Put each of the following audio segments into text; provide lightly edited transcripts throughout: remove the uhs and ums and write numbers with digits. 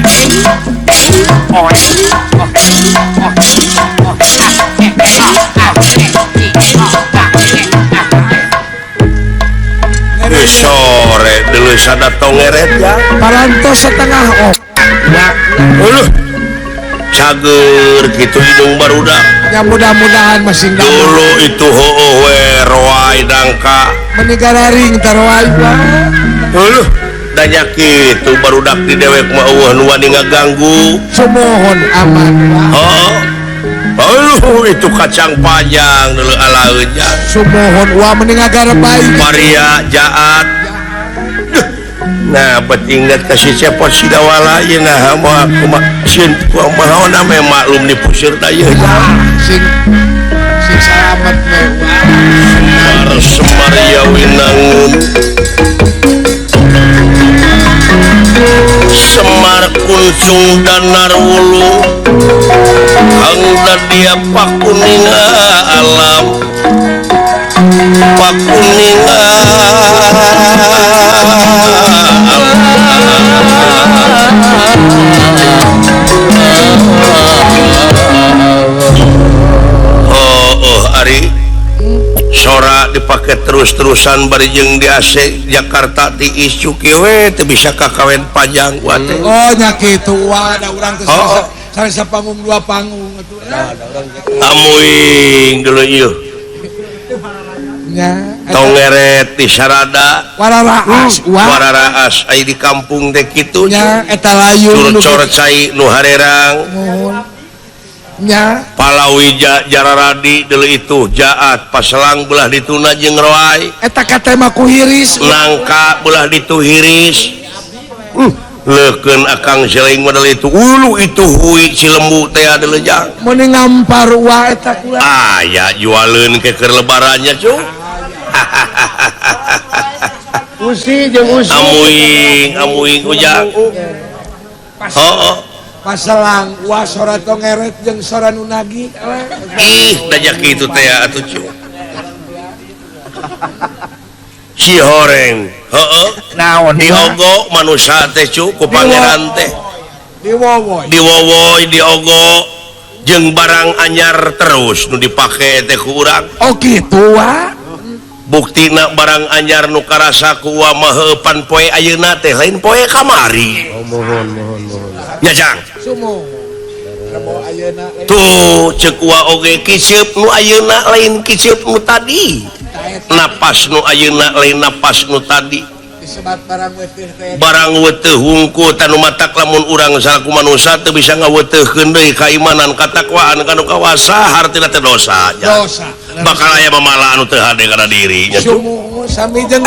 E I O O O O A E A E I O A E A. Geus sore deuleu sada tongeret ya. Parantos setengah oh. Uluh. Cager kitu hidung barudak. Ya mudah-mudahan masing dulu itu heueuh we roai dangka. Meni gararing taroai mah. Uluh, danya kitu barudak di dewek mah eueuh nu wani ngaganggu. Sumuhun aman. Heeh. Aduh, itu kacang panjang deuleu alaeun jang. Sumuhun wa meni ngagarebay. Paria jaat. Nah, bet ingat kasih cepot si dawala ieu nah moal kumaha sieun kumaha na maklum dipusir ta ieu. Sing sing salamet we. Semar Semar ya winangun. Semar kuncung danar wulu. Hangda dia pakuninga alam. Pakuninga oh, oh Ari sora dipakai terus-terusan bari jeung di AC Jakarta di isu kieu we teu bisa kakawen panjang wa teh. Oh nya kitu wa da urang teh sanes panggung dua panggung atuh. Amuing dulu ieu. Nya tongeret di sarada wararaas wa wararaas ai di kampung teh kitu nya eta layung curcor cai nu harerang nya palawija jararadi deuleu itu jaat paselang belah dituna jeung roai eta katema ku hiris nangka belah ditu hiris leukeun akang seleng model itu ulu itu hui si lembu teh deuleu jang meuni ngampar wa eta kula aya jualeun ke keur lebarannya cu. Usi jeung usi amuing amuing ujang heuh paselang wa sora tongeret jeung sora nu nagih ih da kitu teh atuh cu si horeng heuh naon diogo manusia teh cu ku pangeran teh diwowoy diwowoy diogo jeung barang anyar terus nu dipake teh ku urang. Oh kitu wa buktina barang anyar nu karasa ku wa mah heupan poe ayeuna teh lain poe kamari. Oh, mohon mohon mohon nya jang sumuhun rebo ayeuna tuh ceuk wa oge kiseup nu ayeuna lain kiseup nu tadi napas nu ayeuna lain napas nu tadi disebat barang weteuh teh barang weteuh wungku tanu matak lamun urang salaku manusia teu bisa ngaweteuhkeun deui kaimanan katakwaan kanu kawasa hartina teh dosa dosa bakal aya mamala anu teu hade kana diri nya sumuhun sami jeung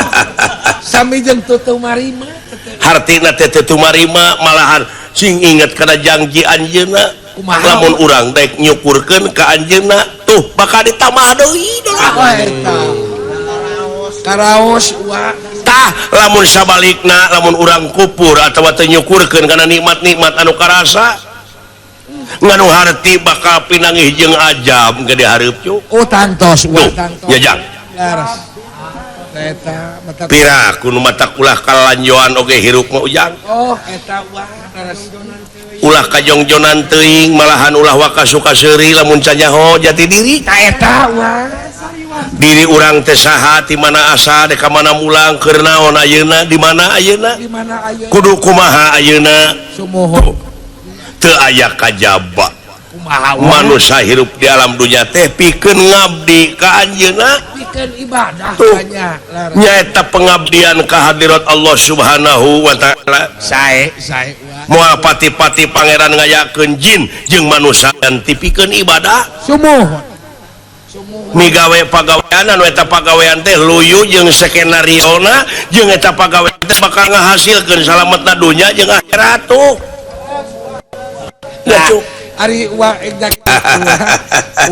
sami jeung teu marima hartina teh teu marima malahan sing inget kana janji anjeunna lamun urang daek nyukurkeun ka anjeunna tuh bakal ditambah deui eta karaos wa tah lamun sabalikna lamun urang kupur atawa teu nyukurkeun kana nikmat-nikmat anu karasa nganu harti bakal pinangih jeung ajab gede hareup cu. Oh tantos wa tantos nya jang laras eta mata pira kudu mata ulah kalanjoan oge hirup mah ujang. Oh eta wa laras ulah kajongjonan teuing malahan ulah waka suka seuri lamun canyaho jati diri ta eta wa diri urang teh saha ti mana asa dek ka mana mulang keur naon ayeuna di mana ayeuna kudu kumaha ayeuna sumuhun teu aya kajaba manusia hirup di alam dunya teh pikeun ngabdi ka anjeunna pikeun ibadah nya nyaeta pengabdian ka hadirat Allah Subhanahu wa taala sae sae moal pati-pati pangeran ngayakeun jin jeung manusia dan tipikeun ibadah sumuhun migawe pagawean anu eta pagawean teh luyu jeung skenariona jeung eta pagawean teh bakal ngahasilkeun salametna dunya jeung akhirat tuh. Nah, ari wa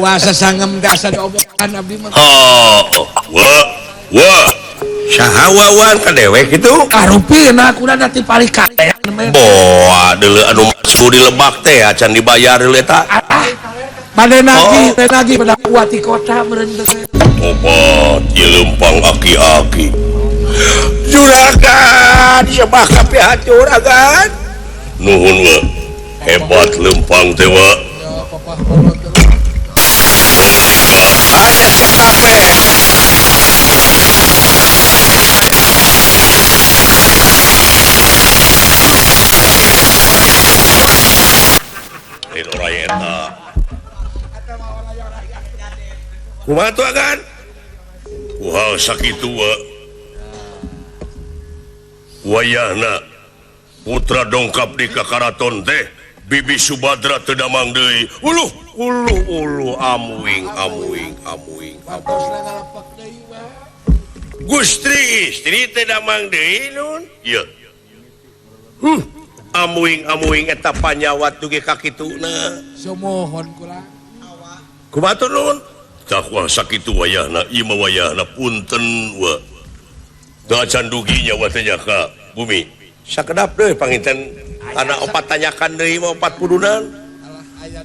wa sasangem teh asa diobokan abdi mah. Oh, wa wa saha wawan ka dewek kitu? Karupina kuda da ti palikaean. Boa deuleu anu masuk di lebak teh acan dibayar deuleu eta. Bade nagih, teh nagih pada kuat di kota meureun teh. Obat ieu leumpang aki-aki. Juragan, sebah kabeh juragan. Nuhun wa. Hebat lempang teh wa. Aya sekape. Lain oraya eta. Kumaha tuh agan? Kuhal sakitu wa. Wayahna putra dongkap di kakaraton teh Bibi Subadra teu damang deui. Uluh uluh uluh amuing amuing amuing. Gustri istri teu damang deui nun. Ieu. Amuing amuing eta panyawat dugi ka kituna. Sumuhun kula. Kumaha tuh nun? Tah kuah sakitu wayahna ieu mah wayahna punten wa. Da can duginya wa teh nya ka bumi. Sakedap deui panginten ana opat tanyakan deui mah opat pudunan.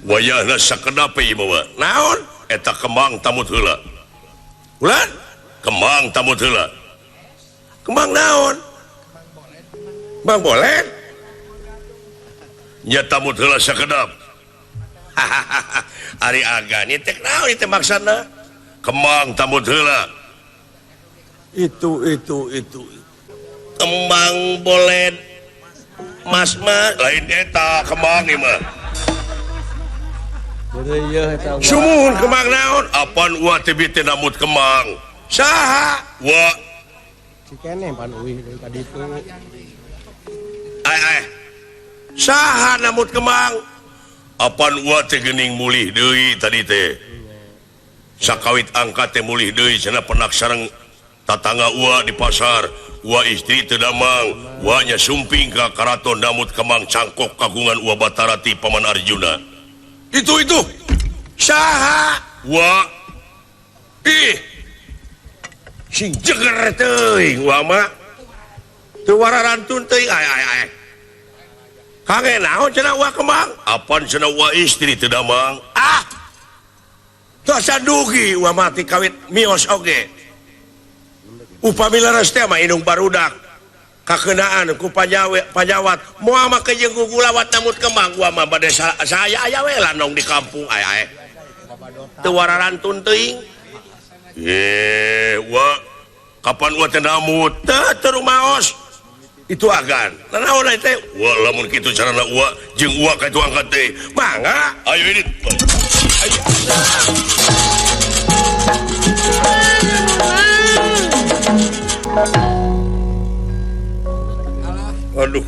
Wayahna sakedap ieu mah wa. Naon? Eta kembang tamut heula. Ulah? Kembang tamut heula. Kembang naon? Kembang bolet. Nya tamut heula sakedap. Ari aga ni teh naon ieu teh maksana? Kembang tamut heula. Itu kembang bolet mas mas lain eta kembang ieu mah. Sumuhun kembang naon? Apan wa teh bi teh namut kembang. Saha? Wa Cikene pan uih deui ka ditu. Ai. Saha namut kembang? Apan wa teh geuning mulih deui tadi teh. Sakawit angkat teh mulih deui cenah penak sareng tatangga wa di pasar. Wa istri teu damang, wa nya sumping ka karaton namut kembang cangkok kagungan wa Batara ti Paman Arjuna. Itu. Saha? Wa. Ih. Sing jeger teuing wa mah. Teu wararantun teuing ai ai ai. Kage naon cenah wa kembang? Apan cenah wa istri teu damang? Ah. Tos dugi wa mah ti kawit mios oge. Upami leres teh mah indung barudak kakeunaan ku panyawat moal make jeung gugulawat namut kembang wa mah bade saya aya we landong di kampung aya aya teu wararantun teuing. Ye wa kapan wa teh namut teu teu rumaos itu agan nanaon teh wa lamun kitu carana wa jeung wa ka itu angkat teh mangga ayo ini ayo. Aduh.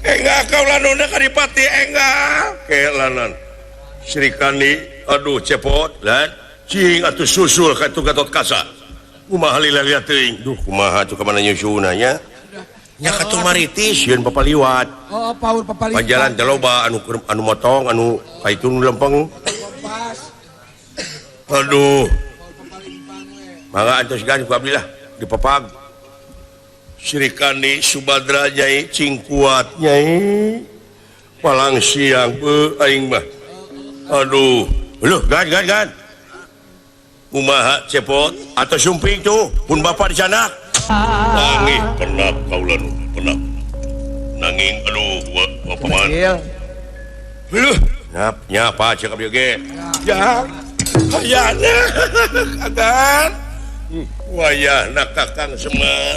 Enggak kau lanona karipati enggak. Kelanan. Sri Kandi aduh cepot lan cing atuh susul ka itu Gatot Kaca. Kumaha lila teuing. Duh kumaha atuh ka mana nyusulna nya? Nya ka tumaritis sieun papaliwat. Oh, paur papaliwat. Panjalan teh loba anu anu motong anu ka itu nu lempeng. Aduh. Mangga antos gan ku abdi lah dipapag. Sri Kandi Subadra nyai cing kuat nyai. Palang siang beuh aing mah. Aduh, leuh gan gan gan. Kumaha cepot atau sumping tuh pun bapak di sana. Nangih penap kaula nu penap. Nanging aduh bapak mah. Leuh, nyap nyapa cek abdi ge. Ya. Hayana agan. Wayahna Kakang Semar.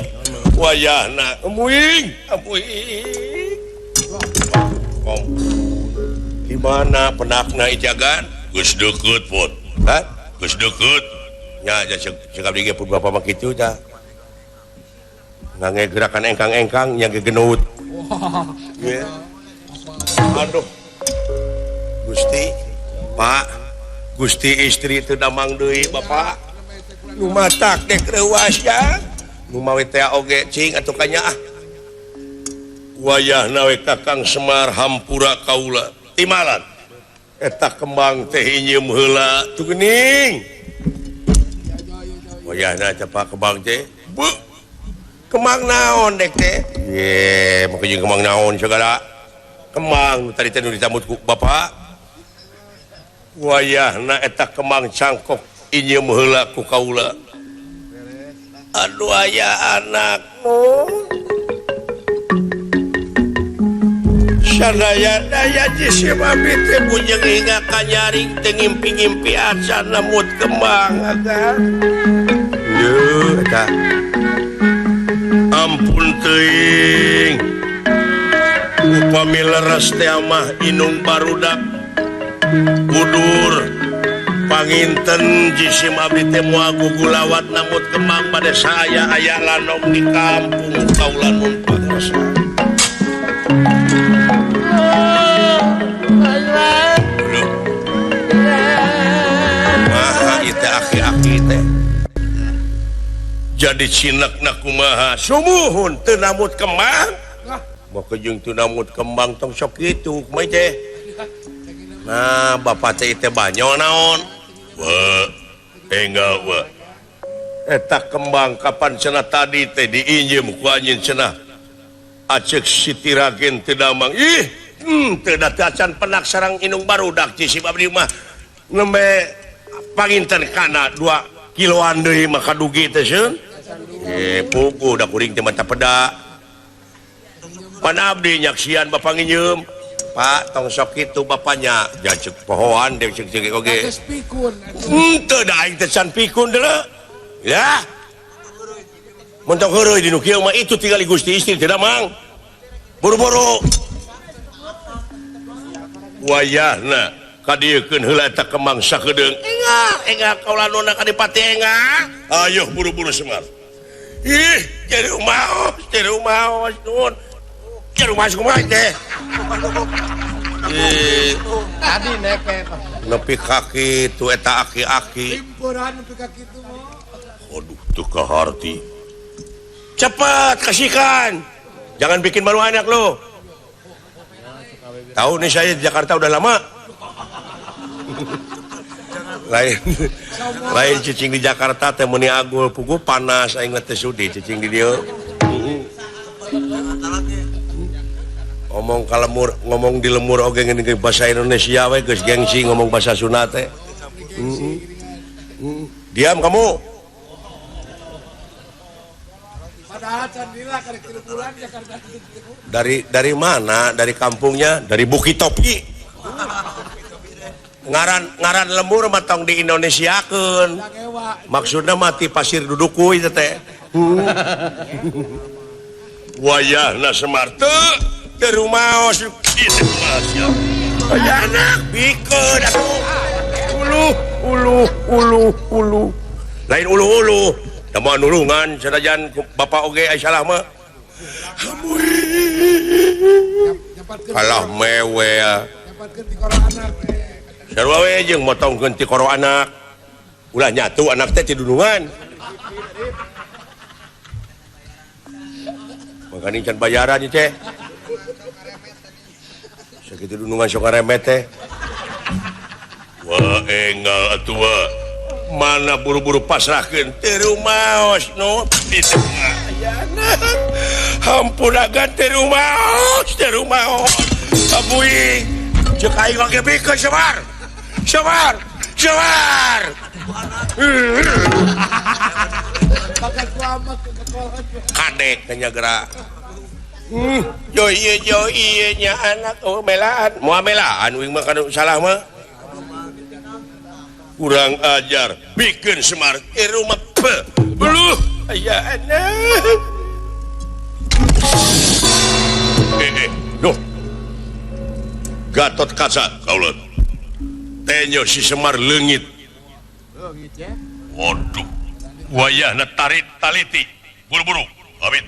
Wayahna amuing, amuing. Di mana penakna ijagan? Geus deukeut pot. Hah? Geus deukeut. Nya cek abdi ge pun bapak mah kitu tah. Ngange gerakan engkang-engkang nya gegenut. Yeah. Aduh. Gusti, Pak, Gusti istri teu damang deui Bapak. Nu matak dek reuas ya. Nu mawe teh oge cing atuh kanya ah. Wayahna we Kakang Semar hampura kaula. Timalan. Eta kembang teh inyeum heula tuh geuning. Wayahna teh Pak kembang teh. Bu. Kembang naon dek teh? Ye, make jeung kembang naon segala. Kembang tadi teh nu ditamut ku Bapak. Wayahna eta kembang cangkok inyeum heula ku kaula. Aduh aya anakmu. Sadaya-daya jisim abdi teh bujeng hingga kanyaring teu ngimpi-ngimpi acan namut kembang agan. Yeuh eta. Ampun teuing. Upami leres teh mah inung barudak kudur panginten jisim abdi teh moal gugulawat namut kembang bade saaya aya lanong di kampung kaula nun pangrasa. Kumaha ieu teh aki-aki teh jadi cinakna kumaha sumuhun teu namut kembang mau kejung teu namut kembang tong sok kitu kumaha teh. Nah bapak teh teh banyo naon we enggal we eta kembang kapan cenah tadi teh diinjem ku anjeun cenah aceuk Siti Ragen teu damang ih teu da teu acan penak sareng inung barudak jisim abdi mah nembe panginten kana 2 kiloan deui mah kadugi teh seun puguh da kuring teh mata peda pan abdi nyaksian bapak nginjem Pak tong sok kitu bapaknya jacek pohoan deui cek cek oge geus pikun henteu da aing teh can pikun deuleu ya mun tong heureuy di nu kieu mah itu tingali Gusti istri teu damang buru-buru wayahna kadieukeun heula eta kembang sakedeung engah engah kaula nona kadipati engah ayo buru-buru Semar ih jadi maos nuhun jadi maos kumaha teh tadi neke nepi ka kitu eta aki-aki limpuran nepi ka kitu mah aduh teu kaharti cepat kasihkan jangan bikin malu anak lo tahu nih saya di Jakarta udah lama lain lain cicing di Jakarta teh meuni agul puguh panas aing teh sudi cicing di dieu ngomong ka lemur ngomong di lemur oge geuning bahasa Indonesia we geus gengsi ngomong bahasa Sunda teh. Diam kamu. Padahal can lila karek 3 bulan Jakarta. Dari mana? Dari kampungnya, dari Bukit Topi. Ngaran lemur mah tong di Indonesiakeun. Maksudna mah ti pasir dudukuy teh. Wayahna Semar teu teu rumaos kitu mah. Wayahna bikeun atuh. Uluh uluh uluh uluh. Lain uluh-uluh, da moal nulungan sanajan bapak oge ai salah mah. Kalah mewe. Sarua we jeung motongkeun ti koro anak. Ulah nyatu anak teh ti dunungan. Makanya can bayaran ieu teh. Sakitu dunungan sok ngaremet teh. Wah enggal atuh mana buru-buru pasrahkeun teu rumaos nu di tengah ayana. Hampura agan teu rumaos, teu rumaos. Abuing cek aing oge bikeun Semar. Semar, Semar. Kadek tanya gerak. Jo ieu nya anak oh melaan. Moal melaan uing mah kana salah mah. Kurang ajar bikin Semar di rumah beluh aya anak. Duh. Gatot Kaca kaula. Tenyo si Semar leungit. Waduh. Wayahna tarit taliti. Buru-buru. Amit.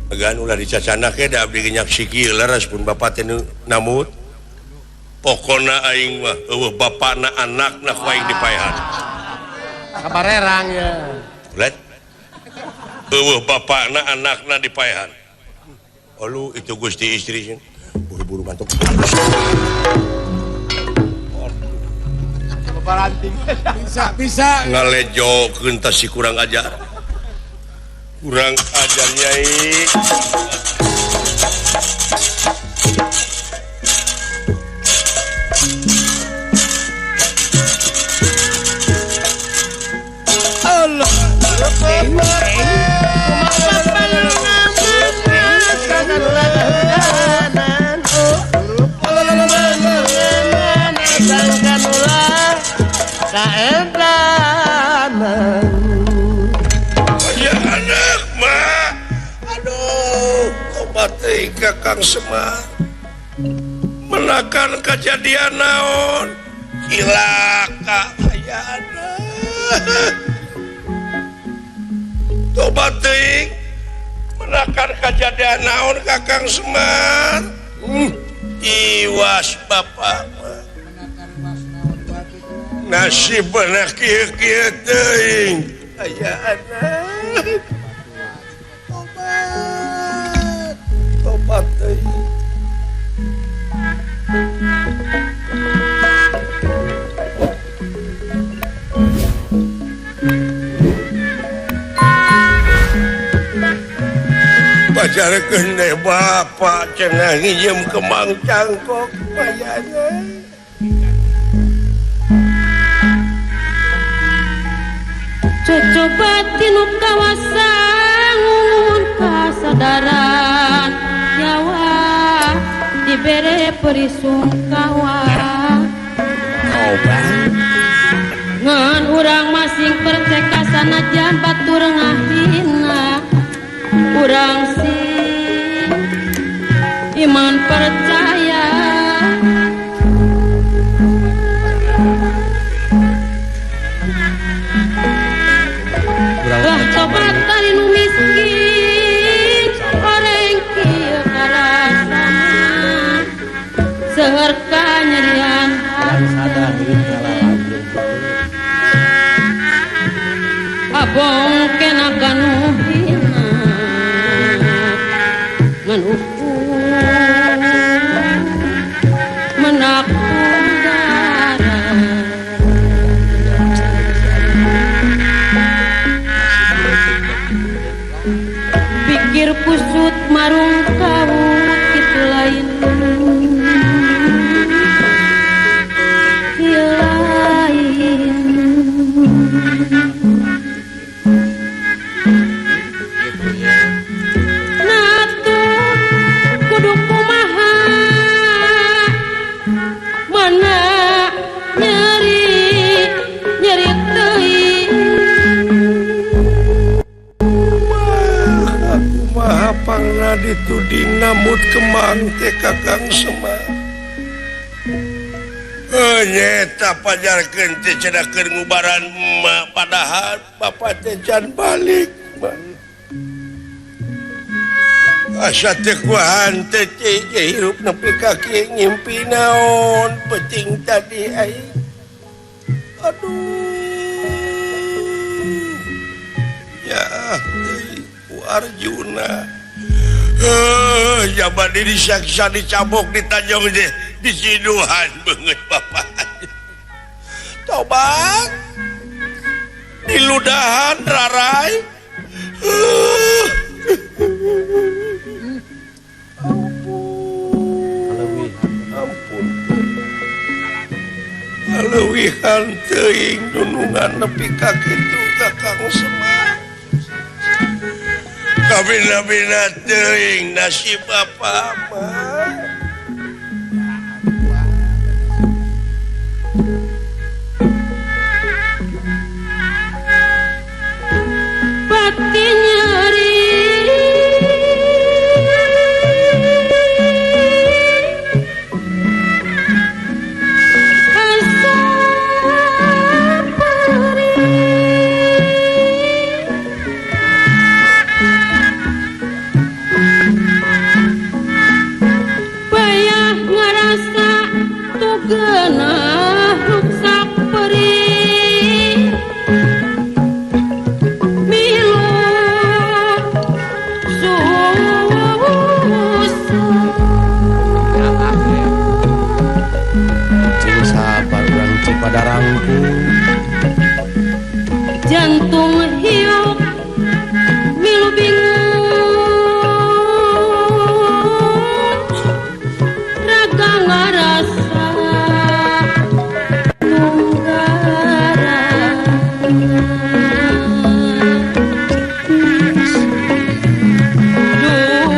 Agan ulah dicacana ke da abdi nyaksi kieu leres pun bapak teh namut. Pokona aing mah eueuh bapakna anakna ku aing dipaehan. Kabarerang ya. Let. Eueuh bapakna anakna dipaehan. Olu itu Gusti istri buru-buru mantuk. Bisa bisa ngalejokeun tah si kurang ajar. Kurang ajar nyai. Allah. teuing Kakang Semar menakan kejadian naon cilaka ayana tobat teuing menakan kejadian naon Kakang Semar iwas bapak nasib bener kieu-kieu teuing ayana tobat tobat teuing pajarkeun deui bapak cenah nginjem kemang cangkok mayana cocoba tinu kawasangun kasadaran nyawa dibere perisungkawa ngan urang masing perceka sanajan batur ngahina urang sing iman percaya lah tobat tari nu miskin oreng kieu karasana seueur kanyerian hate abong kena kanu hina ngan ukur menak udara pikir kusut marung kawut kitu lain lain kudu kumaha mana nyeri nyeri teuing kumaha pangna dituding namut kemang teh Kakang Semar nyeta pajarkeun teh cenah keur ngubaran emak padahal bapak teh can balik asa teh kuahan teh hirup nepi ka kieu ngimpi naon peuting tadi aing aduh ya teuing ku Arjuna jaman diri saksa dicabok ditanjong deh disiduhan beungeut bapak tobat diludahan rarai ampun ampun leuwihan teuing dunungan nepi ka kitu Kakang Semar kabina-bina teuing nasib bapak mah pati nyeri asa perih payah ngarasa tugeunah ruksak perih milu susah Cing sabar urang Cipadarangku jantung hiuk milu bingung raga ngarasa nunggara duh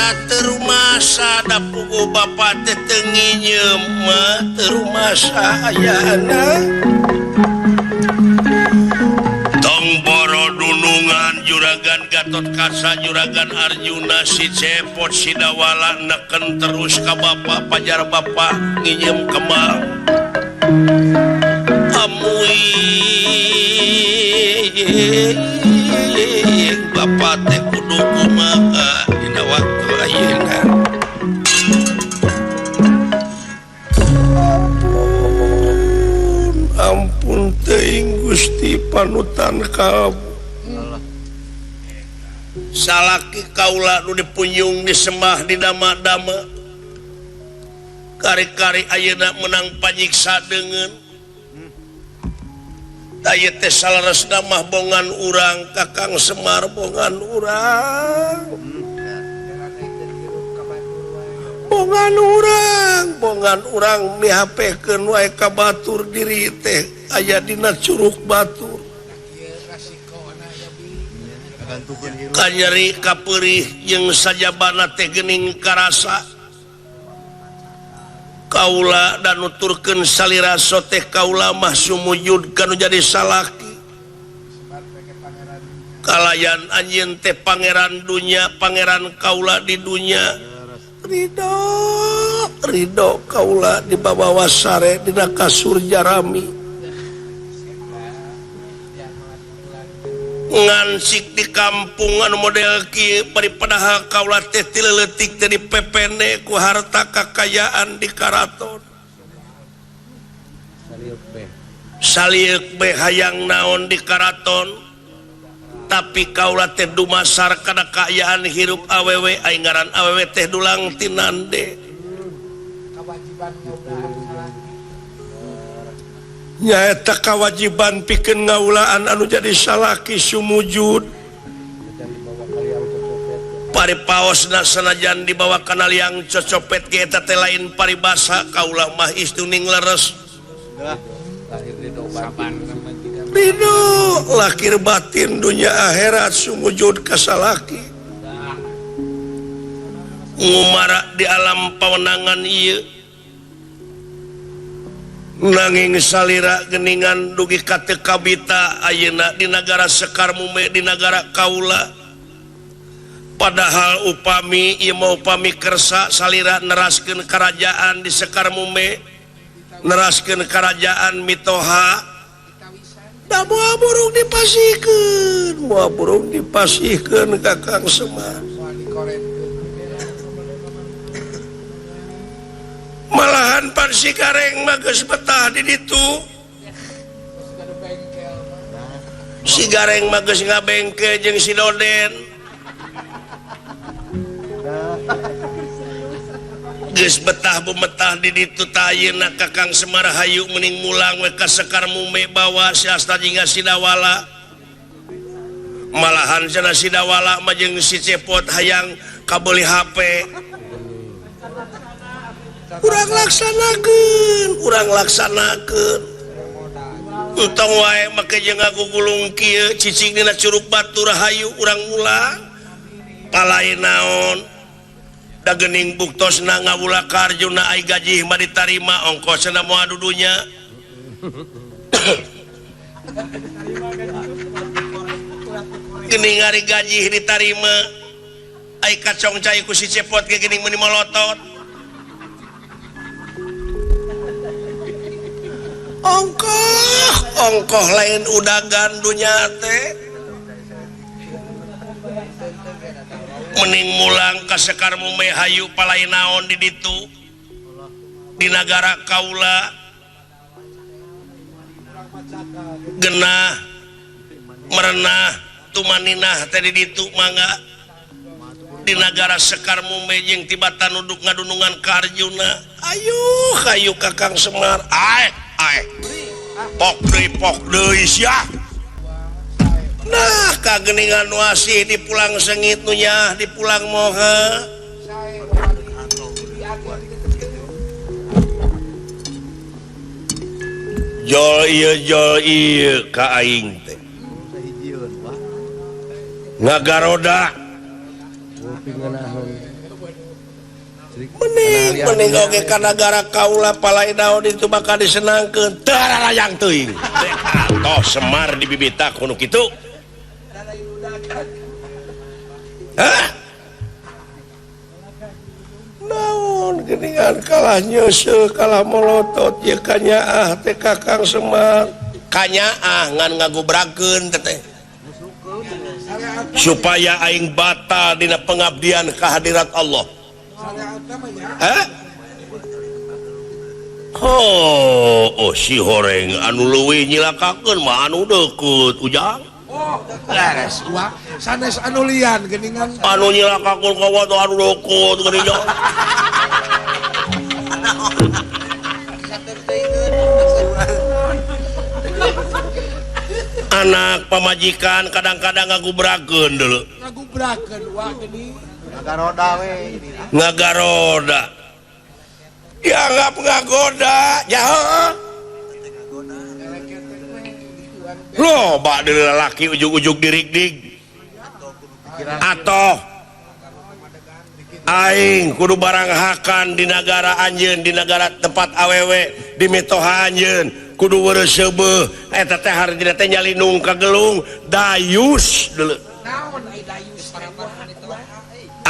Asa teu rumasa da puguh bapa teh teu nginyeum mah teu rumasa ayana. Tong boro dunungan Juragan Gatot Kaca Juragan Arjuna si Cepot si Dawala neken terus ka bapa pajar bapa nginyeum kembang. Amuing bapa teh kudu kumaha dina waktu ayeuna. Ampun, ampun teuing Gusti panutan kamu. Salaki kaula nu dipunjung disembah di dama-dama. Kari-kari ayeuna menang panyiksa deungeun. Ieu teh saleresna mah bongan urang Kakang Semar bongan urang. Bongan urang, bongan urang mihapekeun wae ka batur diri teh aya dina curug batur. Kanyeri kapeurih jeung sajabana teh geuning karasa. Kaula dan nuturkeun salira soteh kaula mah sumujud kanu jadi salaki. Kalayan anjeun teh pangeran dunya, pangeran kaula di dunya. Ridho, ridho kaula di babawa sare dina kasur jarami. Ngansik di kampung anu model kieu bari padahal kaula teh ti leutik teh dipepene ku harta kakayaan di karaton. Salieuk be hayang naon di karaton, tapi kaula teh dumasar kana kaayaan hirup awewe aing ngaran awewe teh dulang tinande. Nyaeta kawajiban pikeun ngaulaan anu jadi salaki sumujud. Paripaosna sanajan dibawa kana liang cocopet ge eta teh lain paribasa kaula mah istuning leres. Ridho lahir batin dunya akhirat sumujud ka salaki. Ngumara di alam pawenangan ieu. Nanging salira geningan dugi ka teu kabita ayeuna di nagara Sekar Mume di nagara kaula. Padahal upami ieu mah upami kersa salira neraskeun karajaan di Sekar Mume, neraskeun karajaan mitoha. Da moal burung dipasihkeun, moal burung dipasihkeun Kakang Semar. Malahan pan si Gareng mah geus betah di ditu. Si Gareng mah geus ngabengke jeung si Doden. Geus betah bumetah di ditu tah ayeuna Kakang Semar hayu meuning mulang we ka Sekar Mume bawa si Asta jeung si Dawala. Malahan cenah si Dawala mah jeung si Cepot hayang kabeuli HP. Urang laksanakeun, urang laksanakeun. Entong wae make jeung ngagugulung kieu cicing dina curug batur hayu urang mulang. Palai naon? Da geuning buktosna ngawula ka Arjuna ai gaji mah ditarima ongkosna moal dudunya. Geuning ari gaji ditarima ai kacong cai ku si Cepot ge geuning meuni molotot. Ongkoh, ongkoh lain udagan dunya teh. Mending mulang ka Sekar Mume hayu palai naon di ditu. Di nagara kaula. Genah merenah tumaninah teh di ditu mangga. Di nagara Sekar Mume jeung tibatan nuduk ngadunungan ka Arjuna. Ayu, hayu Kakang Semar. Ae, ae. Pok deui sia. Nah, kageningan nu asih di pulang sengit nu nyah di pulang moha. Jol ieu ka aing teh. Ngagaroda. Mending mending oge ka nagara kaula palai naon itu bakal disenangkeun teu ararayang teuing. Toh Semar dibibita kuno kitu. Hah? Naon geuningan kalah nyeuseuh kalah molotot ye kanyaah teh Kakang Semar. Kanyaah ngan ngagobrakeun teh. Supaya aing batal dina pengabdian kehadirat Allah. Hah? Oh, oh si horeng anu leuwih nyilakakeun mah anu deukeut Ujang. Oh, leres wa sanes anu lian geuningan. Anu nyilakakeun ka wa anu deukeut geuningan. Anak pamajikan kadang-kadang ngagubrakeun deuleu. Ngagubrakeun wa geuning. Ngagaroda we. Ngagaroda. Dianggap ngagoda, jaho. Loba deui lalaki ujug-ujug dirigdig. Atoh aing kudu barang hakan di nagara anjeun, di nagara tempat awewe, di mitoha anjeun, kudu weureuh seubeuh. Eta teh hartina teh nyalinung ka gelung dayus deuleu.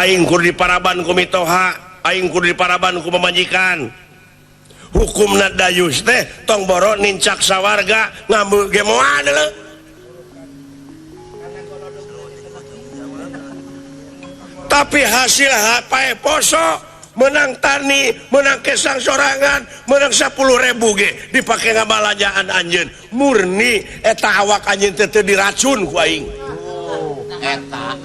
Aing kudu diparaban ku mitoha, aing kudu diparaban ku pamajikan. Hukumna dayus teh tong boro nincak sawarga ngambil ge moal deuleu. Tapi hasil pae poso menang tani, menang kesang sorangan, menang 10.000 ge dipake ngabalajaan anjeun. Murni eta awak anjeun teh teu diracun ku aing. Eta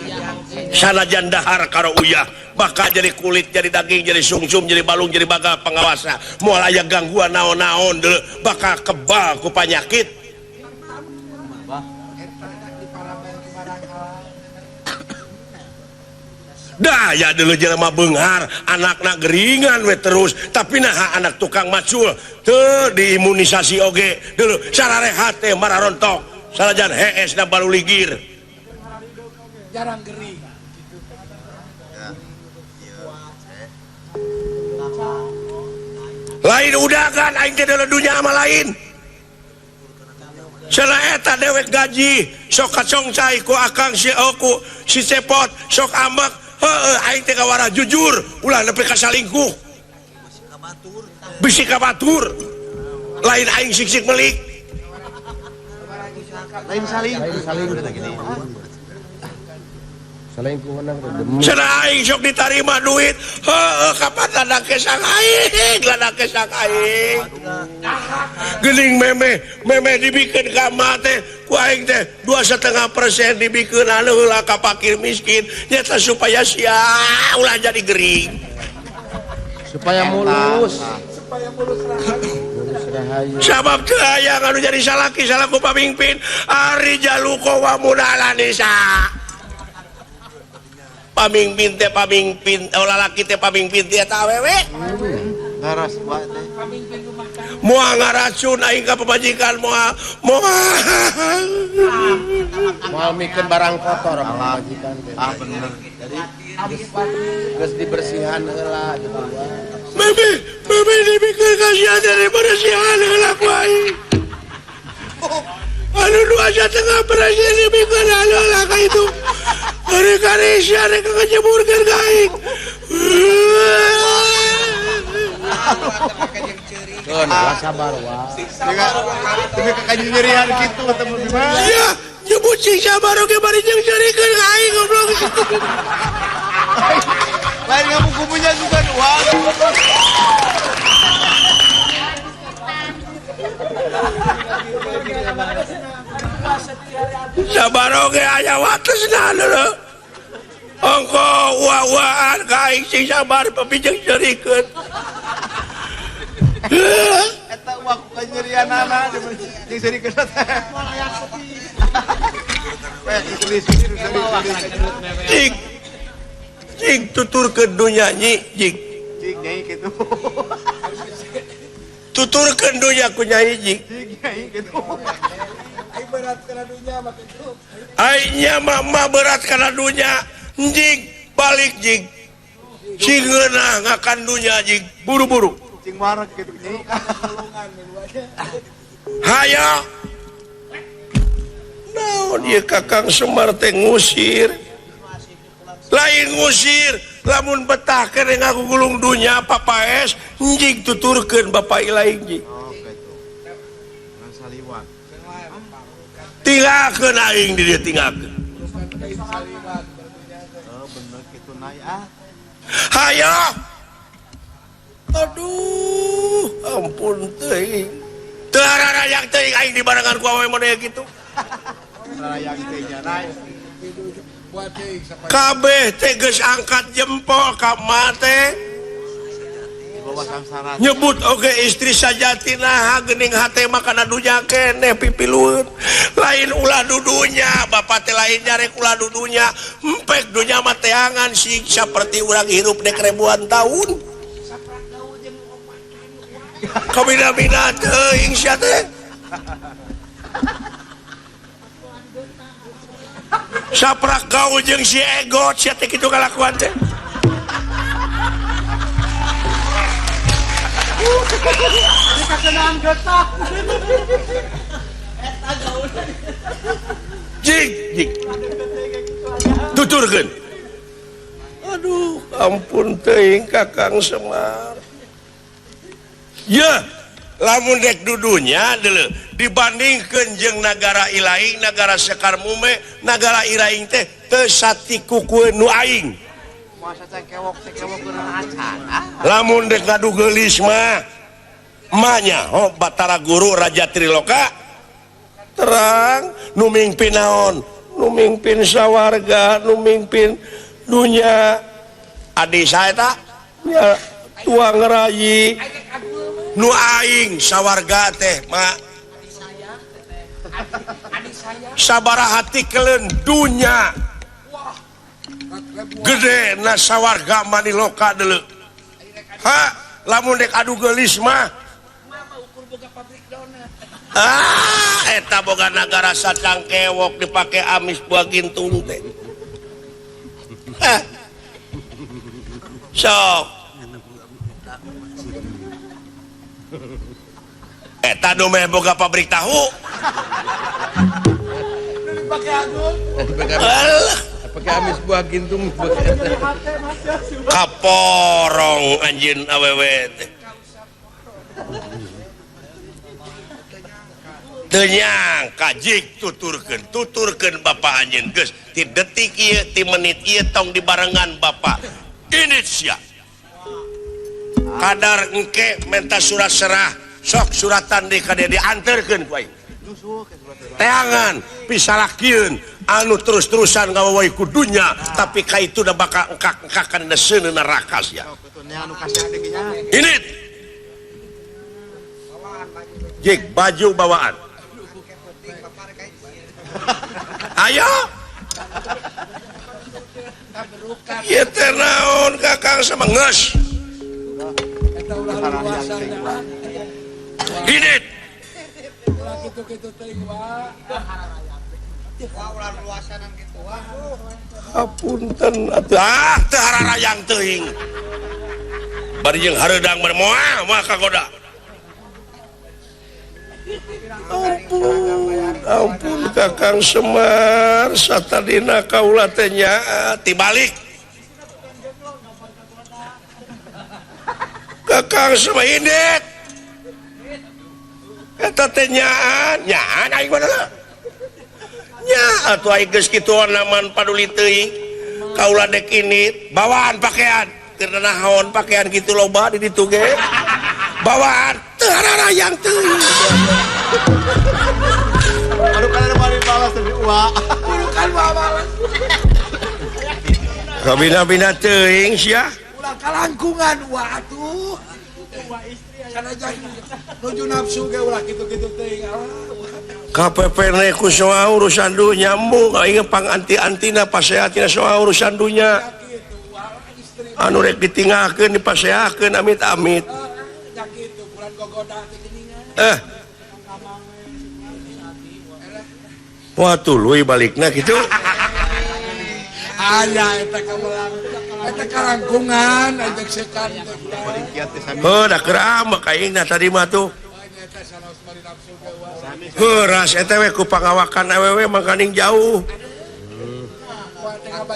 sanajan dahar karo uyah bakal jadi kulit, jadi daging, jadi sungsum, jadi balung, jadi bakal pengawasa. Moal aya gangguan naon-naon deuleu, bakal kebal ku panyakit. Dah ya deuleu jelema beunghar, anakna geringan we terus, tapi naha anak tukang macul teu diimunisasi oge deuleu sararehat teh mararontok, sanajan hees na baluligir. Jarang gering. Lain udagan aing teh deuleu dunya ama lain. Cenah eta dewek gaji sok kacongcai ku akang si oku si cepot sok ambek heueuh aing teh kawara jujur ulah nepi ka salingkuh. Bisi ka batur. Lain aing sik-sik melik. Lain saling. Cenah aing sok ditarima duit heueuh kapan ladang kesang aing, ladang kesang aing. Geuning memeh, memeh dibikeun ka mah teh ku aing teh 2,5% dibikeun anu heula ka fakir miskin nyata supaya sia ulah jadi gering. Supaya mulus. Supaya mulus rahayu. Sabab teu aya anu jadi salaki salaku pamimpin ari jaluko wa mudalanisa. Pamimpin teh pamimpin, oh lalaki teh pamimpin teh eta awewe. Ngaras wae teh. Moal ngaracun aing ka pamajikan moal moal. Moal mikeun barang kotor pamajikan teh. Ah bener. Jadi geus dibersihan heula gitu. Meme, meme dibikeun ka sia teh dibersihan heula ku aing. Anu 2,5% dibikeun heula ka itu. Ari karisya rek ngajeburkeun ka aing. Keun wa sabar wa. Tapi ka nyerian kitu ketemu di mana? Iya, nyebut sing sabar oge bari jeung nyerikeun ka aing goblok. Lain ngamu kubunya juga dua. Sabar oge aya watesna deuleu. Ongko wa-waan ka aing sing sabar pepijeng nyerikeun. Eta uang ku kanyerianana jeung seurikeun teh. Cik. Cik tuturkeun dunya nyi, cik. Cik nyai kitu. Tuturkeun dunya ku nyai cik. Cik nyai kitu. Ai berat kana dunya mah kitu. Ai nya mah berat kana dunya. Jig balik jig. Sing ngeunah ngakan dunya jig buru-buru. Cing wareg kitu nyi. Hayo. Naon ieu Kakang Semar teh ngusir. Lain ngusir, lamun betah keneh ngagugulung dunya papaes njig tuturkeun bapak ilaing jig. Oh kitu. Saliwat. Tinggalkeun aing di dieu tinggalkeun. Oh bener kitu nay ah. Hayo. Aduh, ampun teuing. Teu hararayang teuing aing dibarengan ku awewe model kitu. Hararayang teh nya nay. Kabeh teh geus angkat jempol ka ma teh. Nyebut oge istri sajati naha geuning hate mah kana dunya keneh pipilueun. Lain ulah dudunya, bapak teh lain nyarek ulah dudunya. Empek dunya mah teangan siksa saperti urang hirup dek ribuan tahun. Kabina-bina teuing sia teh. Saprak gaul jeung si Egot sia teh kitu kalakuan teh. Dikakenaan getah. Jig, jig. Tuturkeun. Aduh, ampun teuing Kakang Semar. Ya, lamun dek dudunya deuleu dibandingkeun jeung nagara ilaing, nagara Sekar Mume, nagara iraing teh teu satikukueun nu aing. Lamun dek ngadu geulis mah manya ho Batara Guru Raja Triloka terang nu mingpin naon, nu mingpin sawarga, nu mingpin dunya. Adi saha eta? Nya tuang rayi nu aing sawarga teh ma sabaraha tikeleun dunya gede na sawarga maniloka deuleu. Ha, lamun dek adu geulis mah ah eta boga nagara sacangkewok dipake amis buah gintung teh. Sok eta nu meh boga pabrik tahu. Dipake agung. Pakai amis buah gintung. Kaporong anjeun awewe teh. Teu nyangka jig tuturkeun, tuturkeun bapa anjeun geus ti detik ieu ti menit ieu tong dibarengan bapa. Ini sia. Kadar engke menta surat serah, sok suratan di ka dieu dianterkeun ku aing. Teangan pisalakieun anu terus-terusan ngawawai ku dunya tapi ka itu da bakal engkak-engkakan dina seuneu neraka sia. Ini jig baju bawaan. Ayo. Ieu teh naon Kakang sama geus. Ini apunten atuh ah teu hararayang teuing. Bari jeung hareudang mah moal mah kagoda. Ampun, ampun Kakang Semar satadina kaula teh nyaa tibalik. Kakang Semar indit. Eta teh nyaan, nyaan aing mah lah. Nya atuh aing geus kitu naman paduli teuing. Kaula dek indit, bawaan pakaian. Keur naon pakaian kitu loba di ditu ge. Bawaan teu hararayang teuing. Aduh kan ada paling balas dari uak. Burukan balas. Kabina-bina teuing sia. Ulah kalangkungan uak atuh. Uak istri sanajan nuju nafsu ge ulah kitu-kitu teuing. KPP ne ku soal urusan dunya embung aing pang anti-antina paseatina soal urusan dunya. Anu rek ditinggalkeun dipaseakeun amit-amit. Wah tuluy balikna gitu. Aya eta kamelang. Eta karangkungan ajak setan. Heuh da keur ambek aing tadi mah tuh. Heuh ras eta we ku pangawakan awewe mangkaning jauh.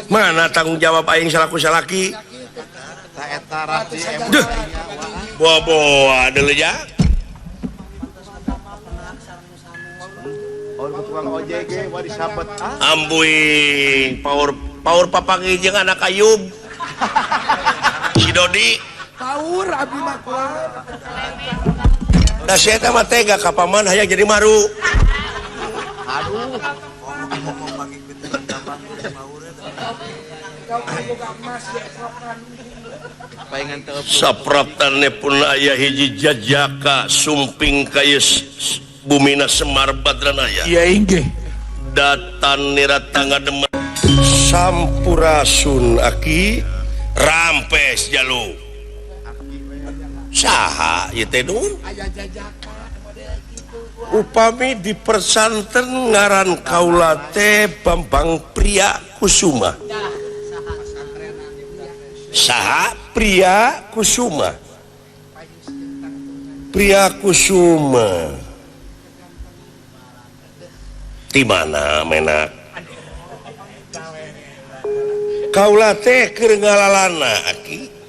Mana tanggung jawab aing salaku salaki? Duh. Boa-boa deuleu ja. Ambuing paur paur papanggih jeung anak Ayub. Si Dodi. Paur abdi mah kuat. Da si eta mah tega ka paman hayang jadi maru. Aduh. Sapraptane pun aya hiji jajaka sumping ka bumina Semar Badranaya. Iya inggih. Datan niratangga demen sampurasun aki rampes jalu. Saha ieu teh nu? Upami dipersanten ngaran kaula teh Bambang Pria Kusuma. Saha Pria Kusuma. Pria Kusuma. Di mana menak? Kaula teh keur ngalalana aki.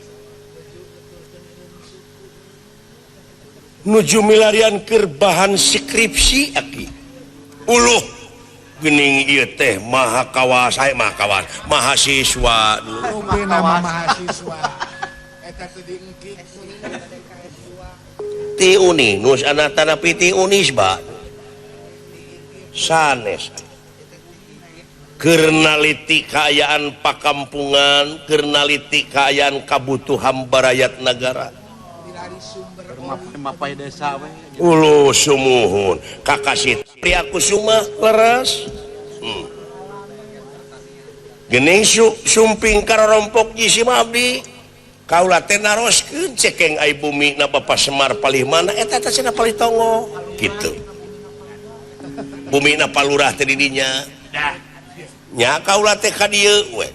Nuju milarian keur bahan skripsi aki. Uluh geuning ieu teh maha kawas, aya maha kawas, mahasiswa. Nama mahasiswa. Eta teh diengkik. Ti Uninus anak tanapi ti Unisba. Sanes. Keur naliti kaayaan pakampungan, keur naliti kaayaan kabutuhan barayat nagara. Ulu sumuhun kakasih Pria Kusuma leres. Gening sumping karompok jisim abdi. Kaula teh naroskeun cekeng ai bumi na Bapak Semar palih mana eta teh cenah palih tongo kitu. Bumi na palurah teh di dinya. Nya kaula teh ka dieu we.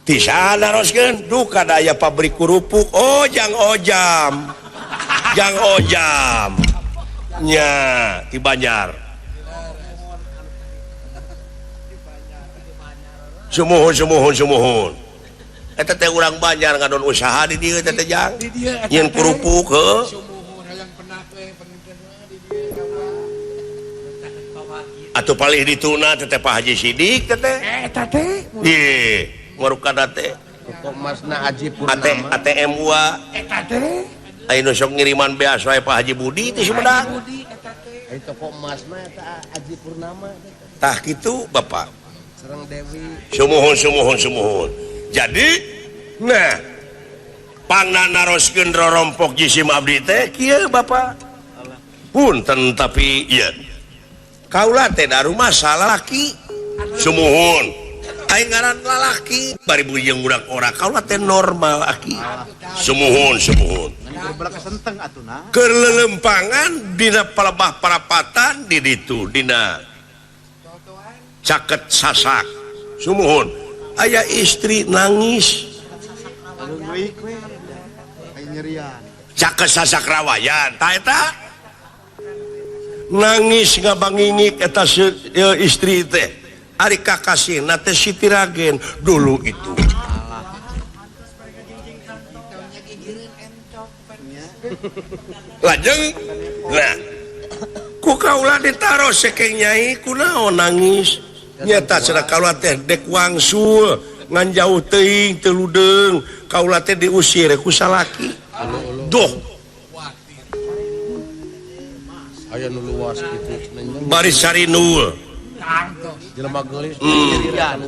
Ti saha naroskeun duka da aya pabrik kerupuk. Oh jang ojam. Jang ojam. Nya ti Banjar. Sumuhun sumuhun sumuhun. Eta teh urang Banjar ngadon usaha di dieu teh jang. Nyeun kerupuk heuh. Atuh palih dituna teh Pak Haji Sidik teh. Eta teh. Ih, ngarukana teh. Toko emasna Haji Purnama. ATM wa. Eta teh. Aya nu sok ngiriman beas wae Pak Haji Budi teh Sumedang. Ai toko emasna eta Haji Purnama. Tah kitu Bapak. Sareng Dewi. Sumuhun sumuhun sumuhun. Jadi nah pangna naroskeun rorompok jisim abdi teh kieu Bapak. Punten tapi ieu. Kaula teh da rumah salaki. Sumuhun. Aing ngaran lalaki bari jeung budak ora kaula teh normal aki. Sumuhun sumuhun. Keur lelempangan dina palebah parapatan di ditu dina caket sasak. Sumuhun. Aya istri nangis. Caket sasak rawayan tah eta. Nangis ngabangingik eta istri teh. Ari kakasihna teh Siti Ragen dulu itu. Lajeng nah ku kaula ditaros sekeng nyai kunaon nangis. Nyata cenah kaula teh dek wangsul ngan jauh teuing teu ludeung kaula teh diusir ku salaki. Duh. Aya nu luas kitu baris sarinul. Jelema geulis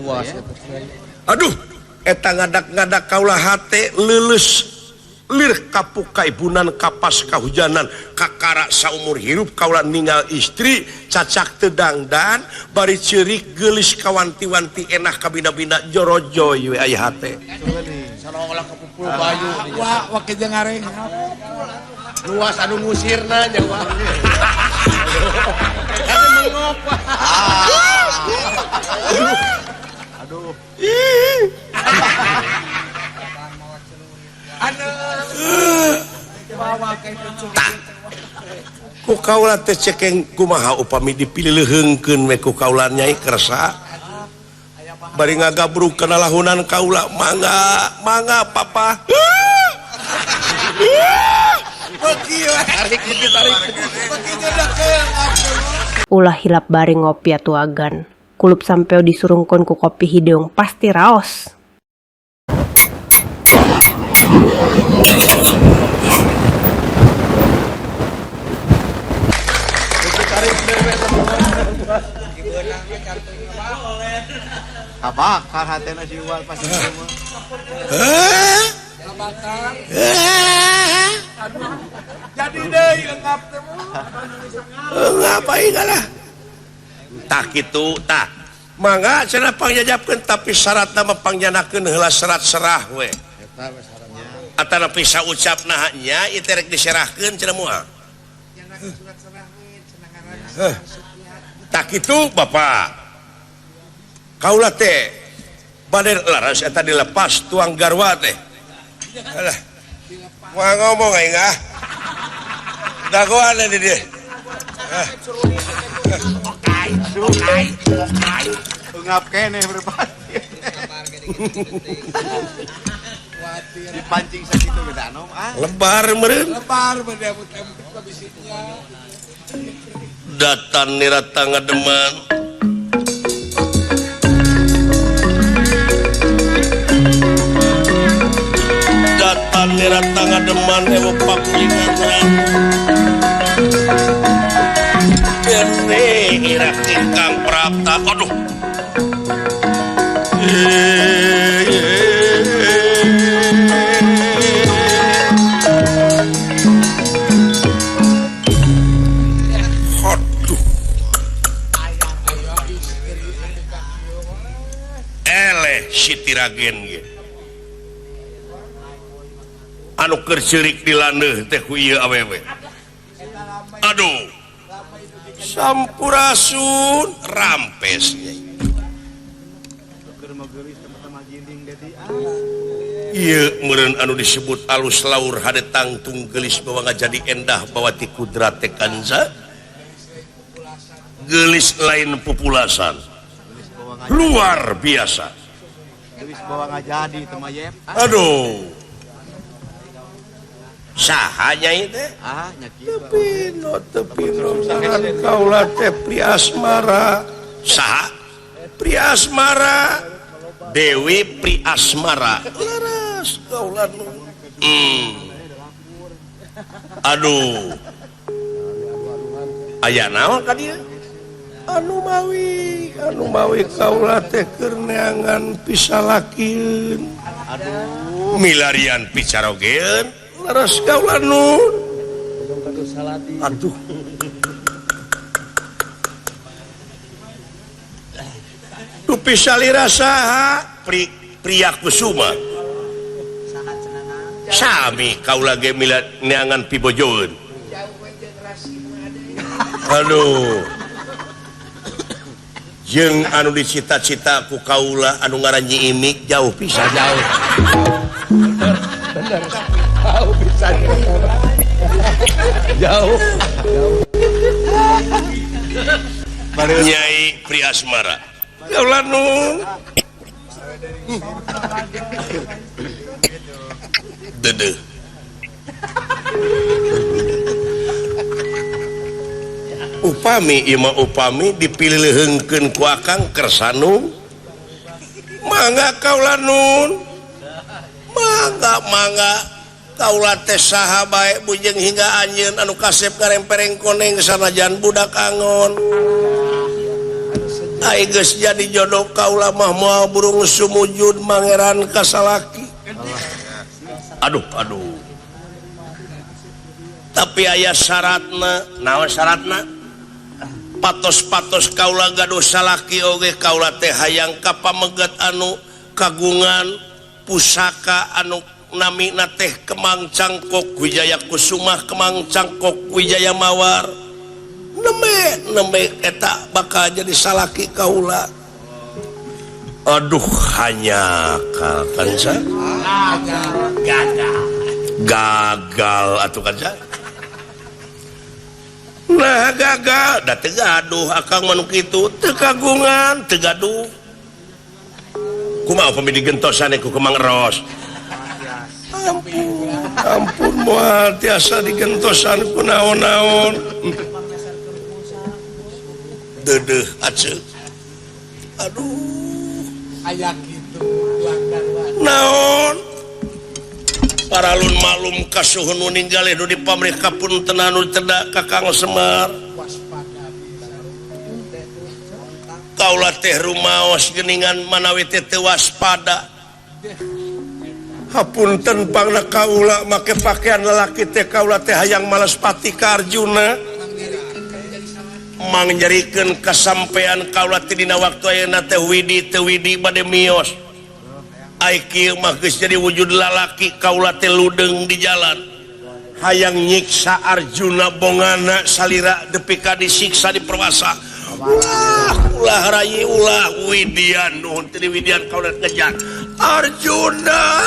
luas eta. Aduh, eta ngadak-ngadak kaula hate leuleus lir kapuk kaibunan kapas kahujanan kakara saumur hirup kaula ninggal istri cacak teu dangdan bari ceurik geulis kawanti-wanti enak kabina-bina jorojoy we aya hate. Salah-olah kepupul bayu. Wah, wah jeung ngareng. Luas anu ngusirna nya wah. Mengop. Aduh. Tah ku kaula teh cekeng kumaha upami dipilih leuheungkeun we ku kaula Nyai kersa bari ngagabruk kana lahunan kaula mangga mangga papa. Ulah hilap bari ngopi atuh agan. Kulup sampeu disurungkeun ku kopi hideung pasti raos. Kabakar hatena si Uwal pasti semua. Jadi deui lengkap teh mah. Ngapain lah. Tah kitu tah. Mangga cenah pangjajabkeun tapi syaratna mah pangjanakeun heula serat serah we. Eta we syaratna. Atana bisa ucap nah nya ieu teh rek diserahkeun cenah moal. Tah kitu Bapak. Kaula teh bade laras eta dilepas tuang garwa teh. Alah. Moal ngomong aing ah. Dagoan di dieu. Okai, okai, okai. Ungap keneh berpati. Dipancing sakitu ge anom ah. Lebar meureun. Lebar bade emut-emut bisitnya. Datan nirata ngademan. Datan nirata ngademan ewo pakulingan. Bene ira ingkang prapta. Aduh. Aduh. Eleh Siti Ragen ge. Anu keur ceurik di landeuh teh ku ieu awewe. Aduh. Sampurasun rampes. Ieu meureun anu disebut alus laur hade tangtung geulis bawa ngajadi endah bawa ti kudrat teh kanza. Geulis lain pupulasan. Luar biasa. Geulis bawa ngajadi teh mah yep. Aduh. Saha nyai teh? Ah, nya kieu. Tepi no ngaran kaula teh Priasmara. Saha? Priasmara. Dewi Priasmara. Laras kaula nu. Aduh. Aya naon ka dieu? Anu mawi kaula teh keur neangan pisalakeun. Aduh, milarian picarogeun. Laras kaula nun. Aduh. Dupi salira saha? Priya Kusuma. Sami kaula ge neangan pibojoeun. Aduh. Jeung anu dicita-cita ku kaula anu ngaran Nyi Imik jauh pisan jauh. Bener, bener. Jauh pisan. Jauh. Jauh. Nyai Priasmara. Kaula nun. Dedeh. Upami ima upami dipilih leuheungkeun ku akang kersanu. Mangga kaula nun. Mangga mangga kaula teh saha bae bujeng hingga anjeun anu kasep karempereng koneng sanajan budak angon. Ai geus jadi jodoh kaula mah moal burung sumujud mangeran kasalaki. Aduh aduh. Tapi aya syaratna, naon syaratna? Patos-patos kaula gaduh salaki oge kaula teh hayang ka pamegat anu kagungan pusaka anu namina teh Kemang Cangkok Wijaya Kusumah, Kemang Cangkok Wijaya Mawar. Nembe nembe eta bakal jadi salaki kaula. Aduh hanya kansa gagal atuh kansa. Nah gagal da teu gaduh akang mah nu kitu teu kagungan teu gaduh. Kumaha upami digentosan ku Kemang Eros. Ampun, ampun moal tiasa digentosan ku naon-naon. Deudeuh aceuk. Aduh, aya kitu tuang naon? Paralun maklum kasuhun nu ninggalih nu dipamrih kapuntenan nu teda ka Kang Semar. Kaula teh rumaos geuningan manawi teh teu waspada. Hapunten pangna kaula make pakaian lalaki teh kaula teh hayang malaspati ka Arjuna. Mangnyerikeun kasampean kaula teh dina waktu ayeuna teh widi teu widi bade mios. Ai kieu mah geus jadi wujud lalaki kaula teh ludeung di jalan. Hayang nyiksa Arjuna bongana salira depi ka disiksa diperwasa. Ulah ulah rayi ulah widian nuhun teu widian kaula ngejar Arjuna.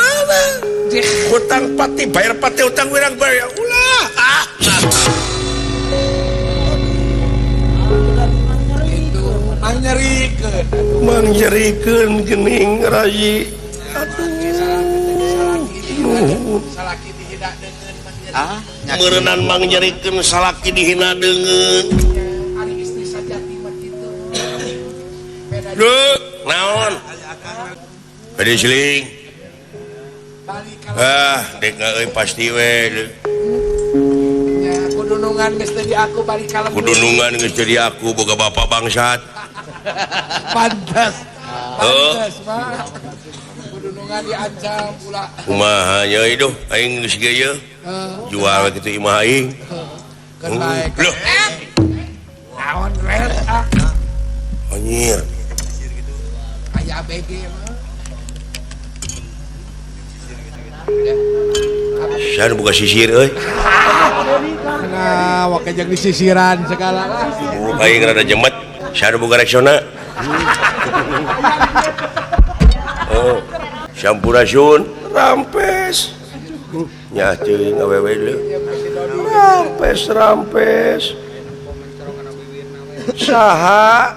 Hutang pati bayar pati hutang wirang bayar ulah ah. Mangnyerikeun mangnyerikeun geuning rayi. Aduh nuhun salaki dihina deungeun ah meureunnan mangnyerikeun salaki dihina deungeun. Ari istri sajati mah kitu. Duh, naon? Bade siling. Ah, dek euy pasti we. Nya kudunungan geus teu di aku balik ka lembur. Kudunungan geus teu di aku boga bapak bangsat. Pantes. Pantes mah. Kudunungan diancam pula. Kumaha nya iduh aing geus ge ieu. Jual kitu imah aing. Keun bae. Loh. Naon ret ah. Anjir. Aya ABG mah. Saya buka sisir euy. Nah, wake jeung disisiran segala lah. Aing rada jemet, saya buka reksona. Oh, sampurasun, rampes. Nya teuing awewe leuh. Rampes, rampes. Saha?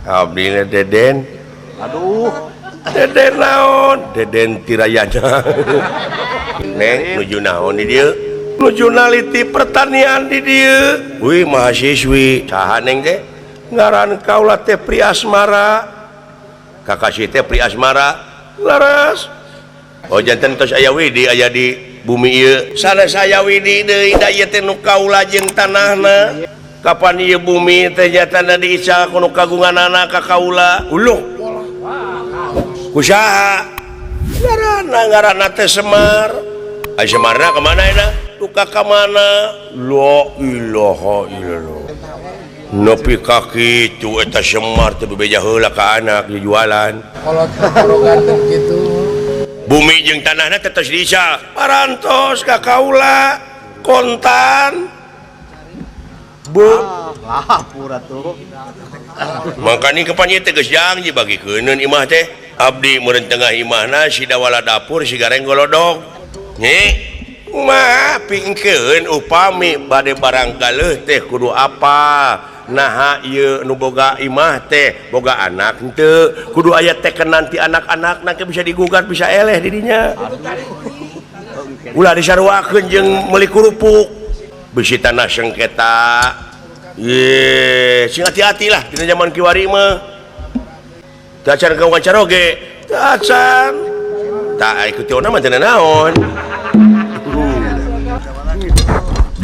Abdi Deden. Aduh. Deden naon? Deden Tirayana. Neng nuju naon di dieu? Nuju naliti pertanian di dieu. Wih mahasiswi. Saha neng teh? Ngaran kaula teh Pri Asmara. Kakasih teh Pri Asmara. Laras. Oh janten tos aya widi aya di bumi ieu. Sanes aya widi deui da ieu teh nu kaula jeung tanahna. Kapan ieu bumi teh nyatana diical ku nu kagunganana ka kaula. Uluh. Kusaha? Ngaranna ngaranna teh Semar. Ai Semarna ka mana ayeuna? Duka ka mana? La ilaha illallah. Nepi ka kitu eta Semar teh bebeja heula ka anak jualan. Kolot korogan kitu. Bumi jeung tanahna teh tos diical. Parantos ka kaula kontan. Bu. Lapur atuh. Makani kapan ieu teh geus janji bagikeunkeun imah teh. Abdi meureun tengah imahna si dawala dapur si gareng golodog. Nyi, kumaha pingkeun upami bade barang galeuh teh kudu apa? Naha ieu nu boga imah teh boga anak henteu, kudu aya teken nanti anak-anakna ke bisa digugat bisa eleh di dinya. Ulah disaruakeun jeung meuli kerupuk. Bisi tanah sengketa. Ye, sing hati-hati lah dina zaman kiwari mah. Tacan ka wawancara oge. Tacan. Tak ikuti ona mah teu naon.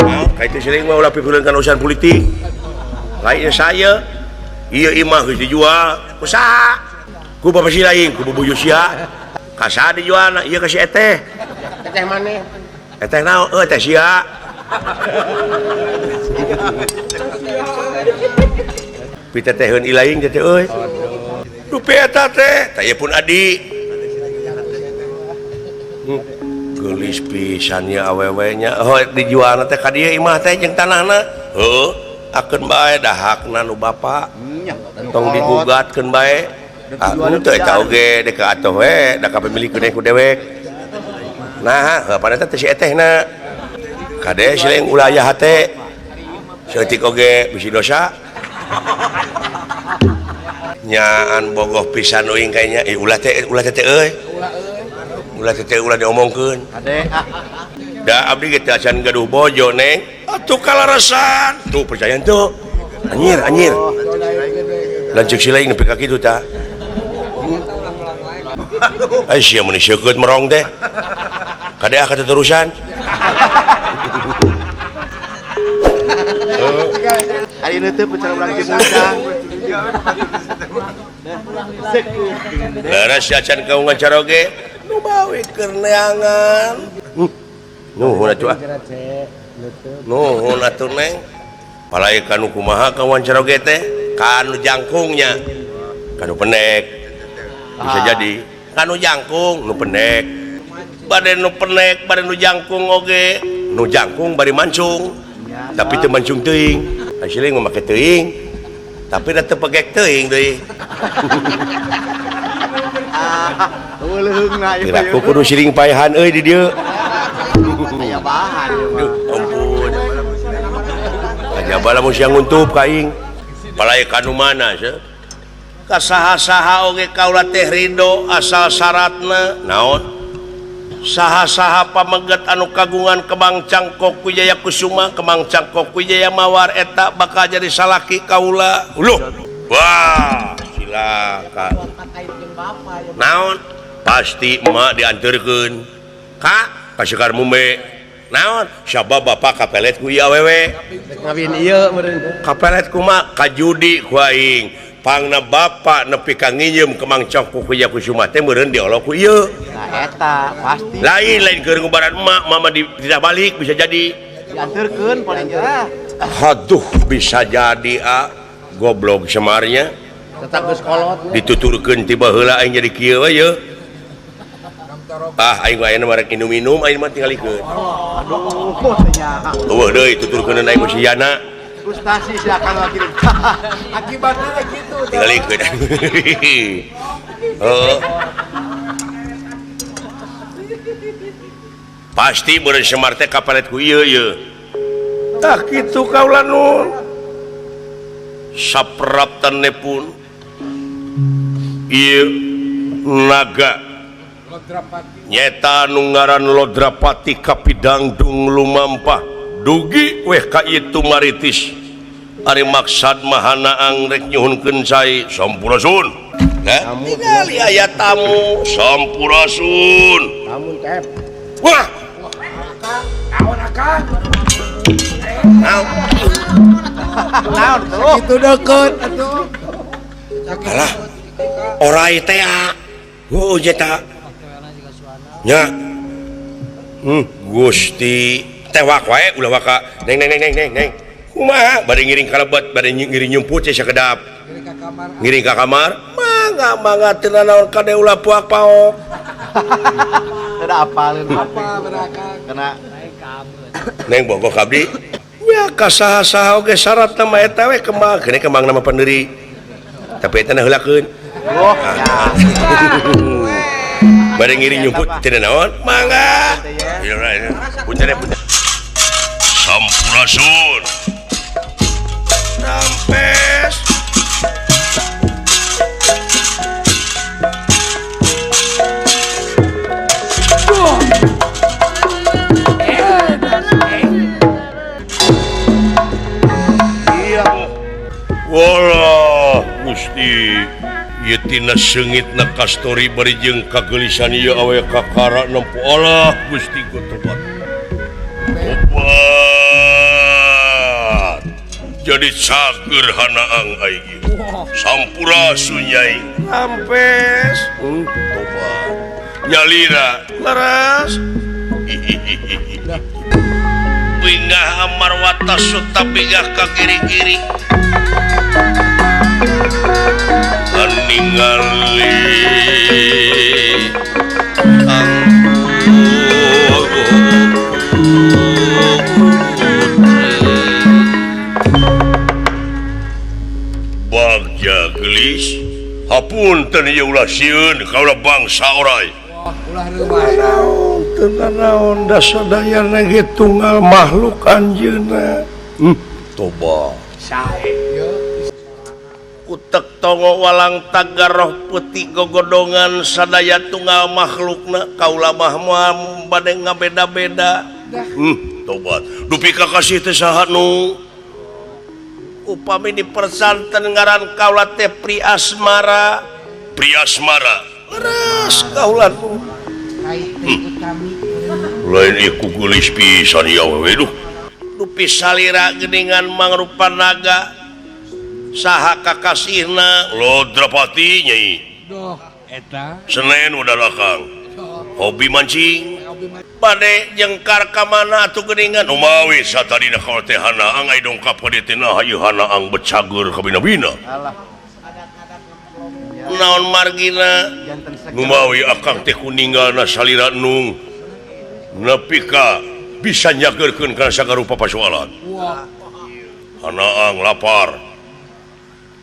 Nah, ka itu sering mah ulah pikiran kana urusan politik. Lain saya, ieu imah geus dijual. Ku saha? Ku bapak si lain, ku bubuju sia. Ka saha dijualna? Ieu ka si eteh. Eteh maneh? Eteh naon? Eueuh teh sia. Piteteheun ilaing teh euy. Dupi eta teh, tah ieu pun adi. Geulis pisan nya awewe nya. Oh dijualna teh ka dieu imah teh jeung tanahna. Heuh, akeun bae da hakna nu bapa. Tong digugatkeun bae. Ah, teu eta oge dek ka atoh we, da kapamilikeun ku dewek. Nah, heuh eta teh si etehna. Kade si lain ulah aya hate. Saeutik oge bisi dosa. Nyaan bogoh pisan euing kayaknya. Ih ulah teh euy. Ulah teh ulah diomongkeun. Kade ah. Da abdi ge teu acan gaduh bojo, Neng. Atuh kalarasan. Tuh percaya tuh. Anjir, anjir. Lanceuk si lain nepi ka kitu tah. Ai sia mun seukeut merong teh. Kade ah katerusan. Ari neuteub bicara urang jeung ujang. Leres acan kaungan caroge nu bawe keur neangan. Nuhun atuh ah. Nuhun atuh Neng. Palai kanu kumaha kawan caroge teh? Kanu jangkungnya. Kanu pendek. Bisa jadi kanu jangkung nu pendek. Bade nu pendek, bade nu jangkung oge. Nu jangkung bari mancung. Tapi teu mancung teuing. Hasilnya mah make teuing. Tapi da teu pegek teuing deui. Leuheungna ieu. Kira kudu siring paehan euy di dieu. Aya bahan ieu mah. Duh, ampun. Ajaba lamun sia nguntup ka aing. Palai kanu mana seuh? Ka saha-saha oge kaula teh ridho asal syaratna. Naon? Saha-saha pameget anu kagungan Kembang Cangkok Wijaya Kusuma, Kembang Cangkok Wijaya Mawar eta bakal jadi salaki kaula. Loh. Wah, silakan. Naon? Pasti emak dianterkeun. Ka ka Sekar Mumbe. Naon? Sabab bapak kapelet ku ieu awewe. Ngawin ieu meureun. Kapelet kumaha? Ka judi ku aing. Pangna bapak nepi ka nginjem Kembang Cangkok Wijaya Kusuma teh meureun diolok ku ieu. Nah eta pasti. Lain lain keur ngubaran emak, mama di, tidak balik bisa jadi. Dianterkeun paling gerah. Aduh, bisa jadi ah goblok semarnya. Tetap geus kolot. Dituturkeun tiba heula aing jadi kieu we ye. Ah aing mah ayeuna mah rek minum-minum aing mah tingalikeun. Aduh, teh nya. Eueuh deui tuturkeun aing ku si Yana. Frustasi si akang lagi. Akibatnya gitu. Tingalikeun. Heeh. Pasti meureun Semar teh kapalet ku ieu ye. Tah kitu kaula nun. Sapraptane pun ieu naga nyeta nu ngaran Lodrapati kapidangdung lumampah dugi weh ka itu maritis. Ari maksad mahanaang rek nyuhunkeun cai sampurasun. Nah, tingali aya tamu sampurasun. Tamu teh. Wah. Naon akang? Naon? Naon tuh? Itu deukeut atuh. Alah. Orai teh ah. Heuh eta. Nya. Gusti tewak wae ulah waka. Neng neng neng neng neng. Kumaha bade ngiring ka lebet, bade ngiring nyumput teh sakedap. Ngiring ka kamar. Mangga mangga teu nanaon kade ulah puak paok. Teu apaleun apa berakang. Kena Neng bogoh ka abdi. Nya ka saha-saha oge syaratna mah eta we kembang, geuning kembang nama panderi. Tapi eta na heulakeun. Oh, ya. Bade ngiring nyumput teu naon? Mangga. Punten punten. Sampurasun. Rampes. Walah Gusti ieu tina seungitna kastori bari jeung kageulisan ieu awe kakara nempo Allah Gusti ku tobat. Tobat. Jadi cager hanaang aing. Sampurasun Nyai. Rampes. Tobat. Nyalira leres. Bingah Amarwata suta bingah ka kiri-kiri. Ningali Bagja gelis Hapunten ieu ulah sieun kaula bangsa orai. Ulah reuwas. Naon teu nanaon da sadayana ge tunggal makhluk anjeunna. Toba. Sae ieu. Utek tongo walang tagar roh putih gogodongan sadaya tunggal makhlukna kaula mah moal bade ngabeda-beda. Tobat. Dupi ka kasih teh saha nu upami dipersanten ngaran kaula teh Pri Asmara. Pri Asmara. Leres kaula nu. Lain ieu geulis pisan ieu awewe duh. Dupi salira geuningan mangrupa naga. Saha kakasihna Lodrapati nyai. Duh eta. Senen udah akang. Hobi mancing. Bade jengkar ka mana atuh geuningan umawi satadina kaula teh hanaang ai dongkap ka dieu teh nah ieu hanaang becager ka bina-bina. Alah. Naon margina numawi akang teh kuninggalna salira nung nepi ka bisa nyageurkeun kana sagarupa pasoalan. Hanaang lapar.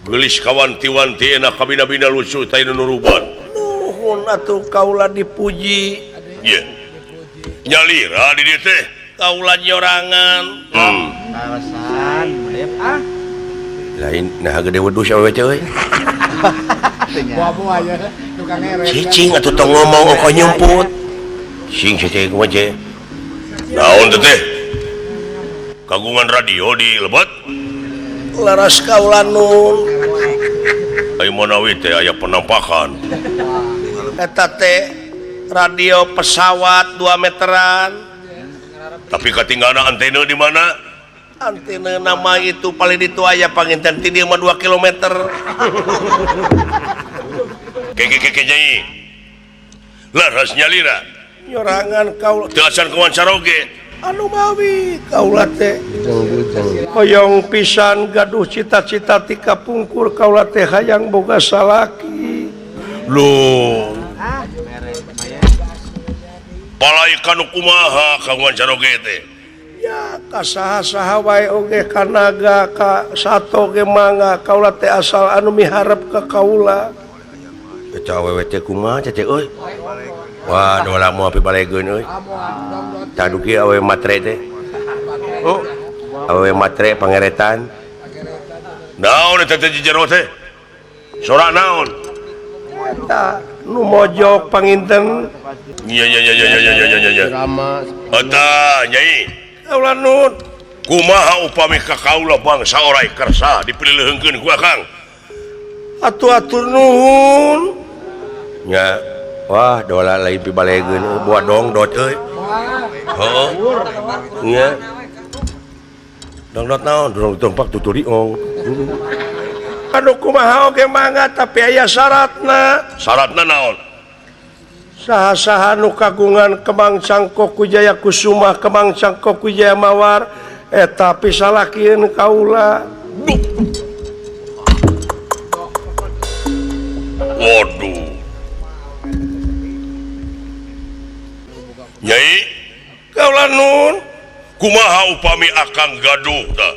Geulis kawanti-wanti enak kabina-bina lucu teh nu nuruban. Nuhun atuh kaula dipuji. Ye. Nyalira di dieu teh kaula nyorangan. Alasan ah. Lain nah gede wedhus awewe teh euy. Buah-buah ya tukang eret. Cicing atuh tong ngomong ongkoh nyumput. Sing cicing kumaha teh? Naon teh teh? Kagungan radio di lebet. Laras kaula nun. Ai manawi teh aya penampakan. Eta teh radio pesawat 2 meteran. Tapi katinggalna antena di mana? Antena nama itu paling ditu aya panginten ti dieu mah 2 kilometer. Keke nyai. Laras nyalira. Nyorangan kaula teu acan kawancara oge. Anu mawi kaula teh hoyong pisan gaduh cita-cita ti kapungkur kaula teh hayang boga salaki. Lho. Palai kanu kumaha kagungan caroge teh? Ya ka saha-saha wae oge ka naga ka sato ge mangga kaula teh asal anu miharep ka kaula. Eta awewe teh kumaha teh euy? Wah, dola moal pibalegeun euy. Tah duki awewe matre teh. Oh, awewe matre pangeretan. Naon eta teh jero teh? Sora naon? Eta nu mojok panginten. Nya nya nya nya nya nya nya. Eta nyai. Kaula nun. Kumaha upami ka kaula bangsa orai kersa dipileuheungkeun ku akang? Atuh atur nuhun. Nya, wah dola lain pibalegeun buah dongdot euy. Heeh. Nya. Dongdot naon? Dongdot tumpak tuturiong. Anu kumaha oge mangga tapi aya syaratna. Syaratna naon? Saha-saha nu kagungan Kemang Cangkok Wijaya Kusuma, Kemang Cangkok Wijaya Mawar, eta pisalakieun kaula. Waduh. Nyai, kaula nun. Kumaha upami akang gaduh tah?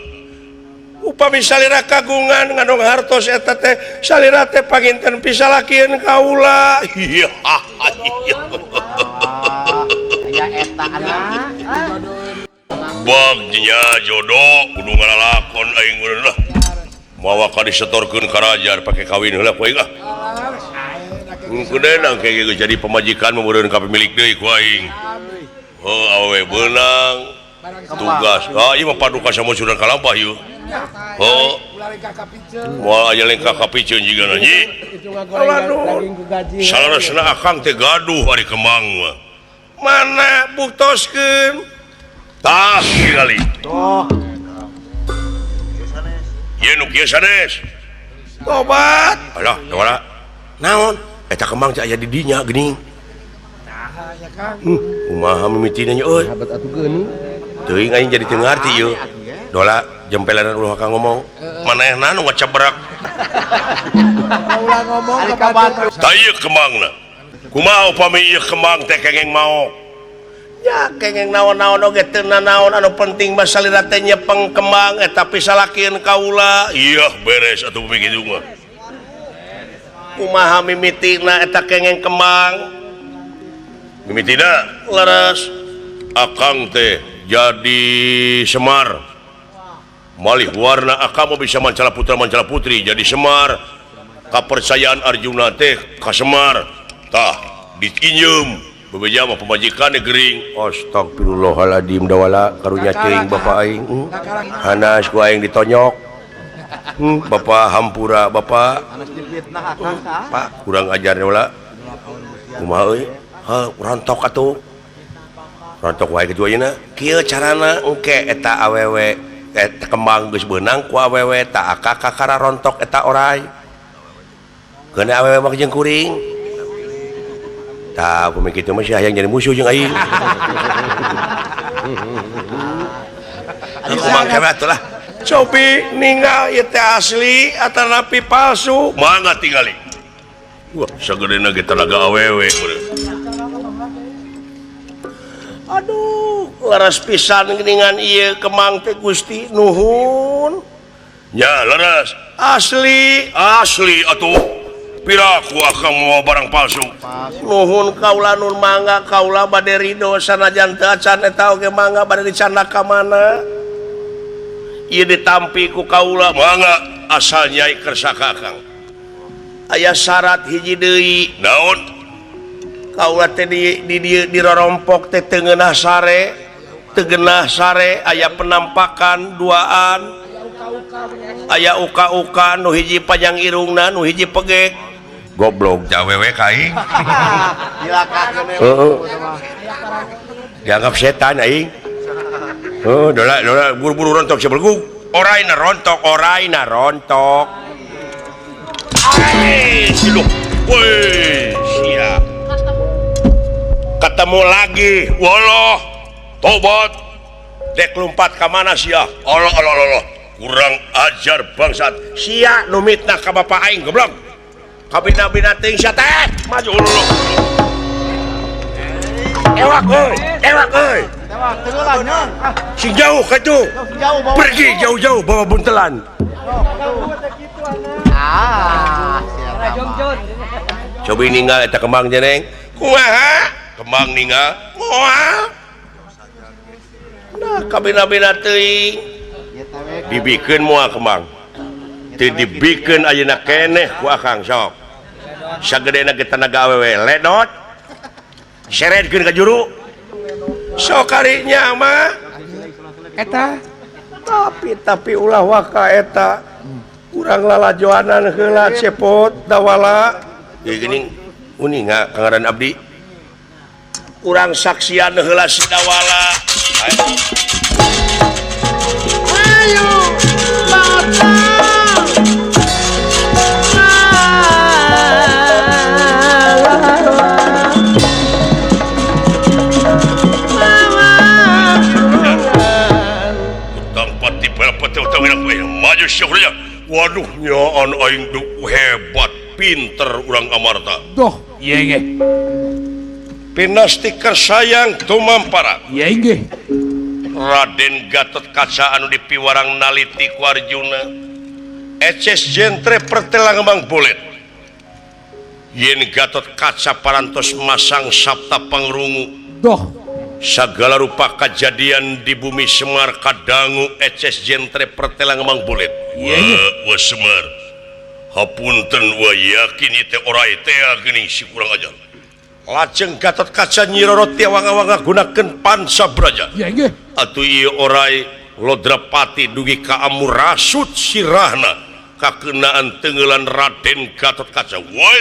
Upami salira kagungan ngadong hartos eta teh salira teh panginten pisalakieun kaula. Iya. Aya eta anak. Bagnya jodoh kudu ngalalakon aing geuneuh lah. Mawa ka disetorkeun ka raja pake kawin heula ku aing ah. Kudenang kayak gitu jadi pemajikan meureun ka pemilik deui ku aing. Heuh awewe beunang tugas. Ah ieu mah paduka sama sunan kalampah ieu. Oh, moal aya lengkah kapiceun jigana nyi. Saleresna akang teh gaduh ari kemang mah. Mana buktoskeun? Tah kali. Tuh. Ieu nu kieu sanes. Tobat. Alah, dola. Naon? Eta kemang teh aya di dinya geuning. Nah, ya Kang. Kumaha mimitina nya euy? Sahabat atuh geuning. Teuing aing jadi teu ngarti ieu. Dola jempelanan ulah akang ngomong. Manehna nu ngacebrak. Ulah ngomong ka batur. Tah ieu kemangna. Kumaha upami ieu kemang teh kengeng maok? Ya kengeng naon-naon oge teu nanaon anu penting mah salira teh nyepeng kemang eta pisalakieun kaula. Iya beres atuh bumi kitu mah. Kumaha mimitina eta kengeng kembang? Mimitina leres. Akang teh jadi Semar. Malih warna akang mau bisa mancala putra mancala putri jadi Semar. Kapercayaan Arjuna teh ka Semar. Tah diinjem bebeja mah pamajikan gering. Astagfirullahaladzim dawala karunya teuing bapak aing. Hanas ku aing ditonyok. Bapak hampura bapak. Pak kurang ajar wala. Kumaha euy? Heuh rontok atuh. Rontok wae kitu ayeuna. Kieu carana engke eta awewe eta kembang geus beunang ku awewe ta akak kakara rontok eta orai. Keuna awewe mah jeung kuring. Tah upami kitu mah sia hayang jadi musuh jeung aing. Kumaha kewe atuh lah. Cobi ninggal ieu teh asli atanapi palsu mangga tingali. Wah sagedena ge tanaga awewe. Aduh leres pisan geuningan ieu kemang teh Gusti nuhun. Nya leres asli asli atuh. Piraku akang mawa barang palsu. Nuhun kaula nun mangga kaula bade ridho sanajan teu acan eta oge mangga bade dicandak ka mana. Ieu ditampi ku kaula mangga asal nyai kersa ka akang. Aya syarat hiji deui. Naon? Kaula teh di dieu dirorompok teh teu ngeunah sare. Teu geunah sare aya penampakan duaan. Aya uka-uka nu hiji panjang irungna nu hiji pegek. Goblok awewe ka aing. Heeh. Dianggap setan aing. Heuh, dola dola buru-buru rontok sebelgug. Oraina rontok, oraina rontok. Ai, siluh. Woi, sia. Ketemu lagi. Waloh. Tobat. Dek lompat ka mana sia? Allah Allah Allah. Kurang ajar bangsat. Sia nu mitnah ka bapak aing goblok. Kabina-bina teuing sia teh. Maju uluk. Ewak euy, ewak euy. Sing jauh katu. Pergi jauh-jauh bawa buntelan. Cobi ninggal eta kembang jeneng. Kumaha? Kembang ninggal. Moal. Nah, kabina-bina teuing. Dibikeun moal kembang. Teu dibikeun ayeuna keneh ku akang sok. Sagedena ge tanaga awewe ledot. Seretkeun ka juru. Sok karinya mah eta tapi ulah waka eta urang lalajoanan heula cepot dawala ieu geuning uninga kangaran abdi urang saksian heula si dawala. Ayo bapak. Maju syukurnya. Waduh nyaan aing hebat pinter urang Amarta. Doh, iya nggih. Pinasti kersayang tumampara. Iya nggih. Raden Gatot Kaca anu dipiwarang naliti ku Arjuna. Eces jentre pertelang Mang Bulet. Yen Gatot Kaca parantos masang sabta pangrungu. Doh. Sagala rupa kajadian di bumi Semar kadangu eces jentre pertelang Mang Bulet. Wah Semar. Hapunten wa yakin ieu teh orai teh geuning si kurang ajar. Lajeng Gatot Kaca Nyi Roro Tiawanga-wanga gunakeun pansa braja. Iya nggih. Atuh ieu orai Lodrapati dugi ka amurasut sirahna kakeunaan teunggeulan Raden Gatot Kaca. Woi.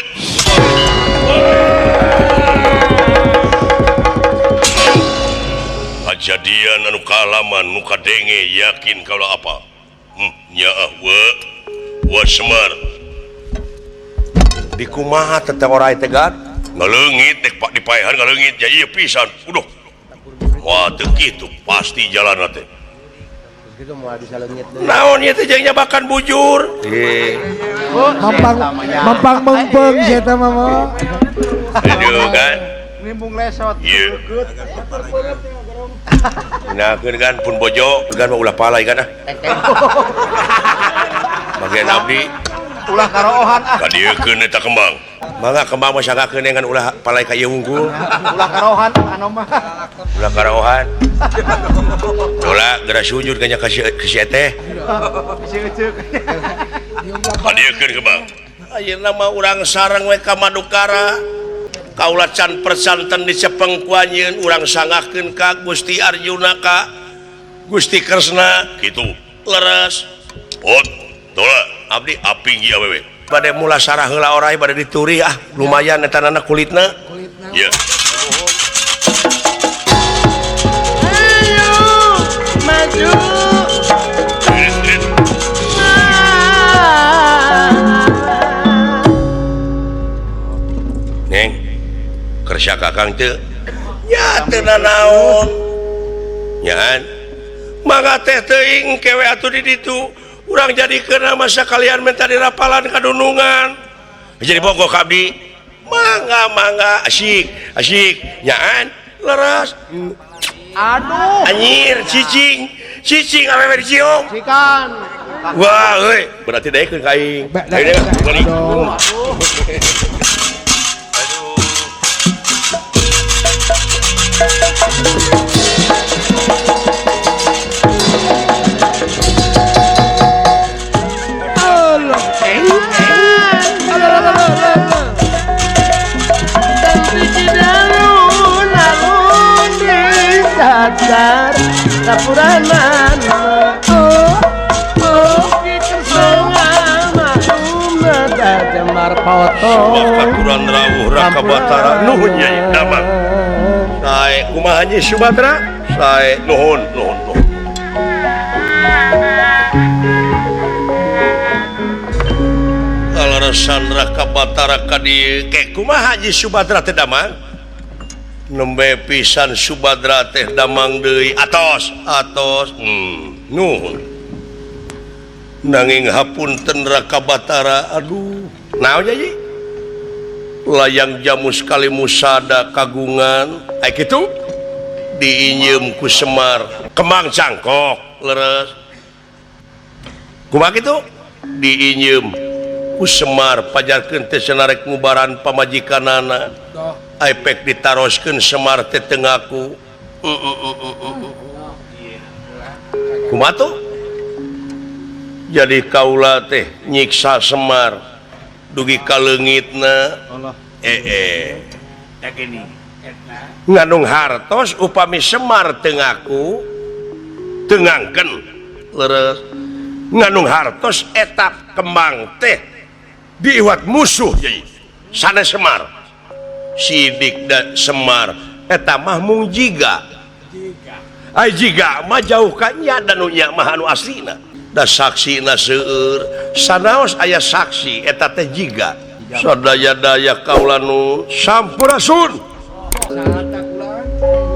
Kajadian anu kaalaman nu kadenge yakin kalau apa? Nyaah we. Wa Semar. Dikumaha teh orai teh gat? Ngaleungit dek pak dipaehan ngaleungit ja ieu pisan. Uduh. Wah teu kitu pasti jalanna teh. Naon ieu teh jeung nyabakan bujur. Mampang mampang mempeng sia teh mah. Aduh kan. Nimbung lesot. Ieu. Gunakeun kan pun bojo, kan mah ulah palai kan ah. Bagian abdi. Ulah karohan ah. Kadieukeun eta kembang. Mangga kembang mah sanggakeun ngan ulah palai ka ieu wungkul. Ulah karohan anu mah. Ulah karohan. Ulah geura sujud ka nya ka si eteh. Si Ucuk. Kadieukeun kembang. Ayeuna mah urang sareng we ka Madukara. Kaula can persanten dicepeng ku anjeun urang sangakeun ka Gusti Arjuna ka Gusti Kresna kitu. Leres. Ot, tola abdi aping ieu awewe. Bade mulasara heula orai bade dituri ah lumayan eta nana kulitna. Kulitna. Ieu. Ayo maju. Neng, kersa kakang teu? Nya teu nanaon. Nyaan. Mangga teh teuing kewe atuh di ditu. Urang jadikeun masa kalian minta dirapalan kadunungan. Jadi bogoh ka abdi. Mangga mangga asyik, asyik. Nyaan leres. Aduh. Anjir cicing. Cicing awewe dicium. Cikan. Wah euy, berarti daekeun ka aing. Ayo balik. Aduh. Katuran rawuh Raka Batara nuhun Nyai Damang. Sae kumaha Nyi Subadra? Sae nuhun nuhun nuhun. Kaleresan Raka Batara ka dieu ke kumaha Nyi Subadra teh Damang? Nembe pisan Subadra teh damang deui atos atos. Nuhun. Nanging hapunten Raka Batara aduh. Naon Nyai? Layang jamus kali musada kagungan ai kitu diinjeum ku Semar kembang cangkok leres kumaha kitu diinjeum ku Semar pajarkeun teh sanarek ngubaran pamajikanana ai pek ditaroskeun Semar teh teu ngaku kumaha tuh jadi kaula teh nyiksa Semar dugi kaleungitna ngandung hartos upami Semar teu ngaku teu ngangken leres ngandung hartos eta kembang teh diiwat musuh jadi sanes Semar sidik da Semar eta mah mung jiga ai jiga mah jauh ka nya dan nu nya mah anu aslina da saksina seueur sanaos aya saksi eta teh jiga sadaya-daya kaula nu sampurasun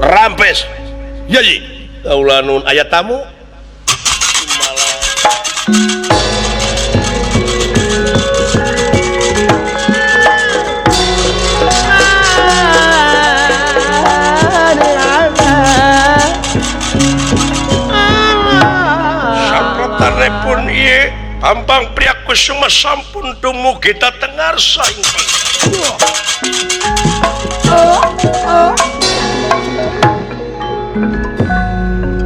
rampes jadi kaula nun aya tamu pun ieu Bambang Priyakusuma sampun dumugi dhateng ngarsa ing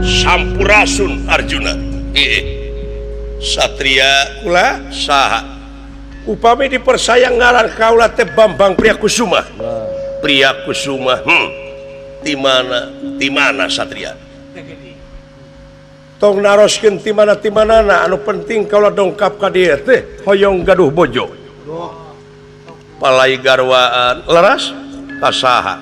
Sampurasun Arjuna. Satria kula saha upami dipersayang ngaran kaula teh Bambang Priyakusuma. Priyakusuma ti mana ti mana Satria? Tong naroskeun ti mana ti manana anu penting kaula dongkap ka dieu teh hoyong gaduh bojo. Palai garwaan leras ka saha?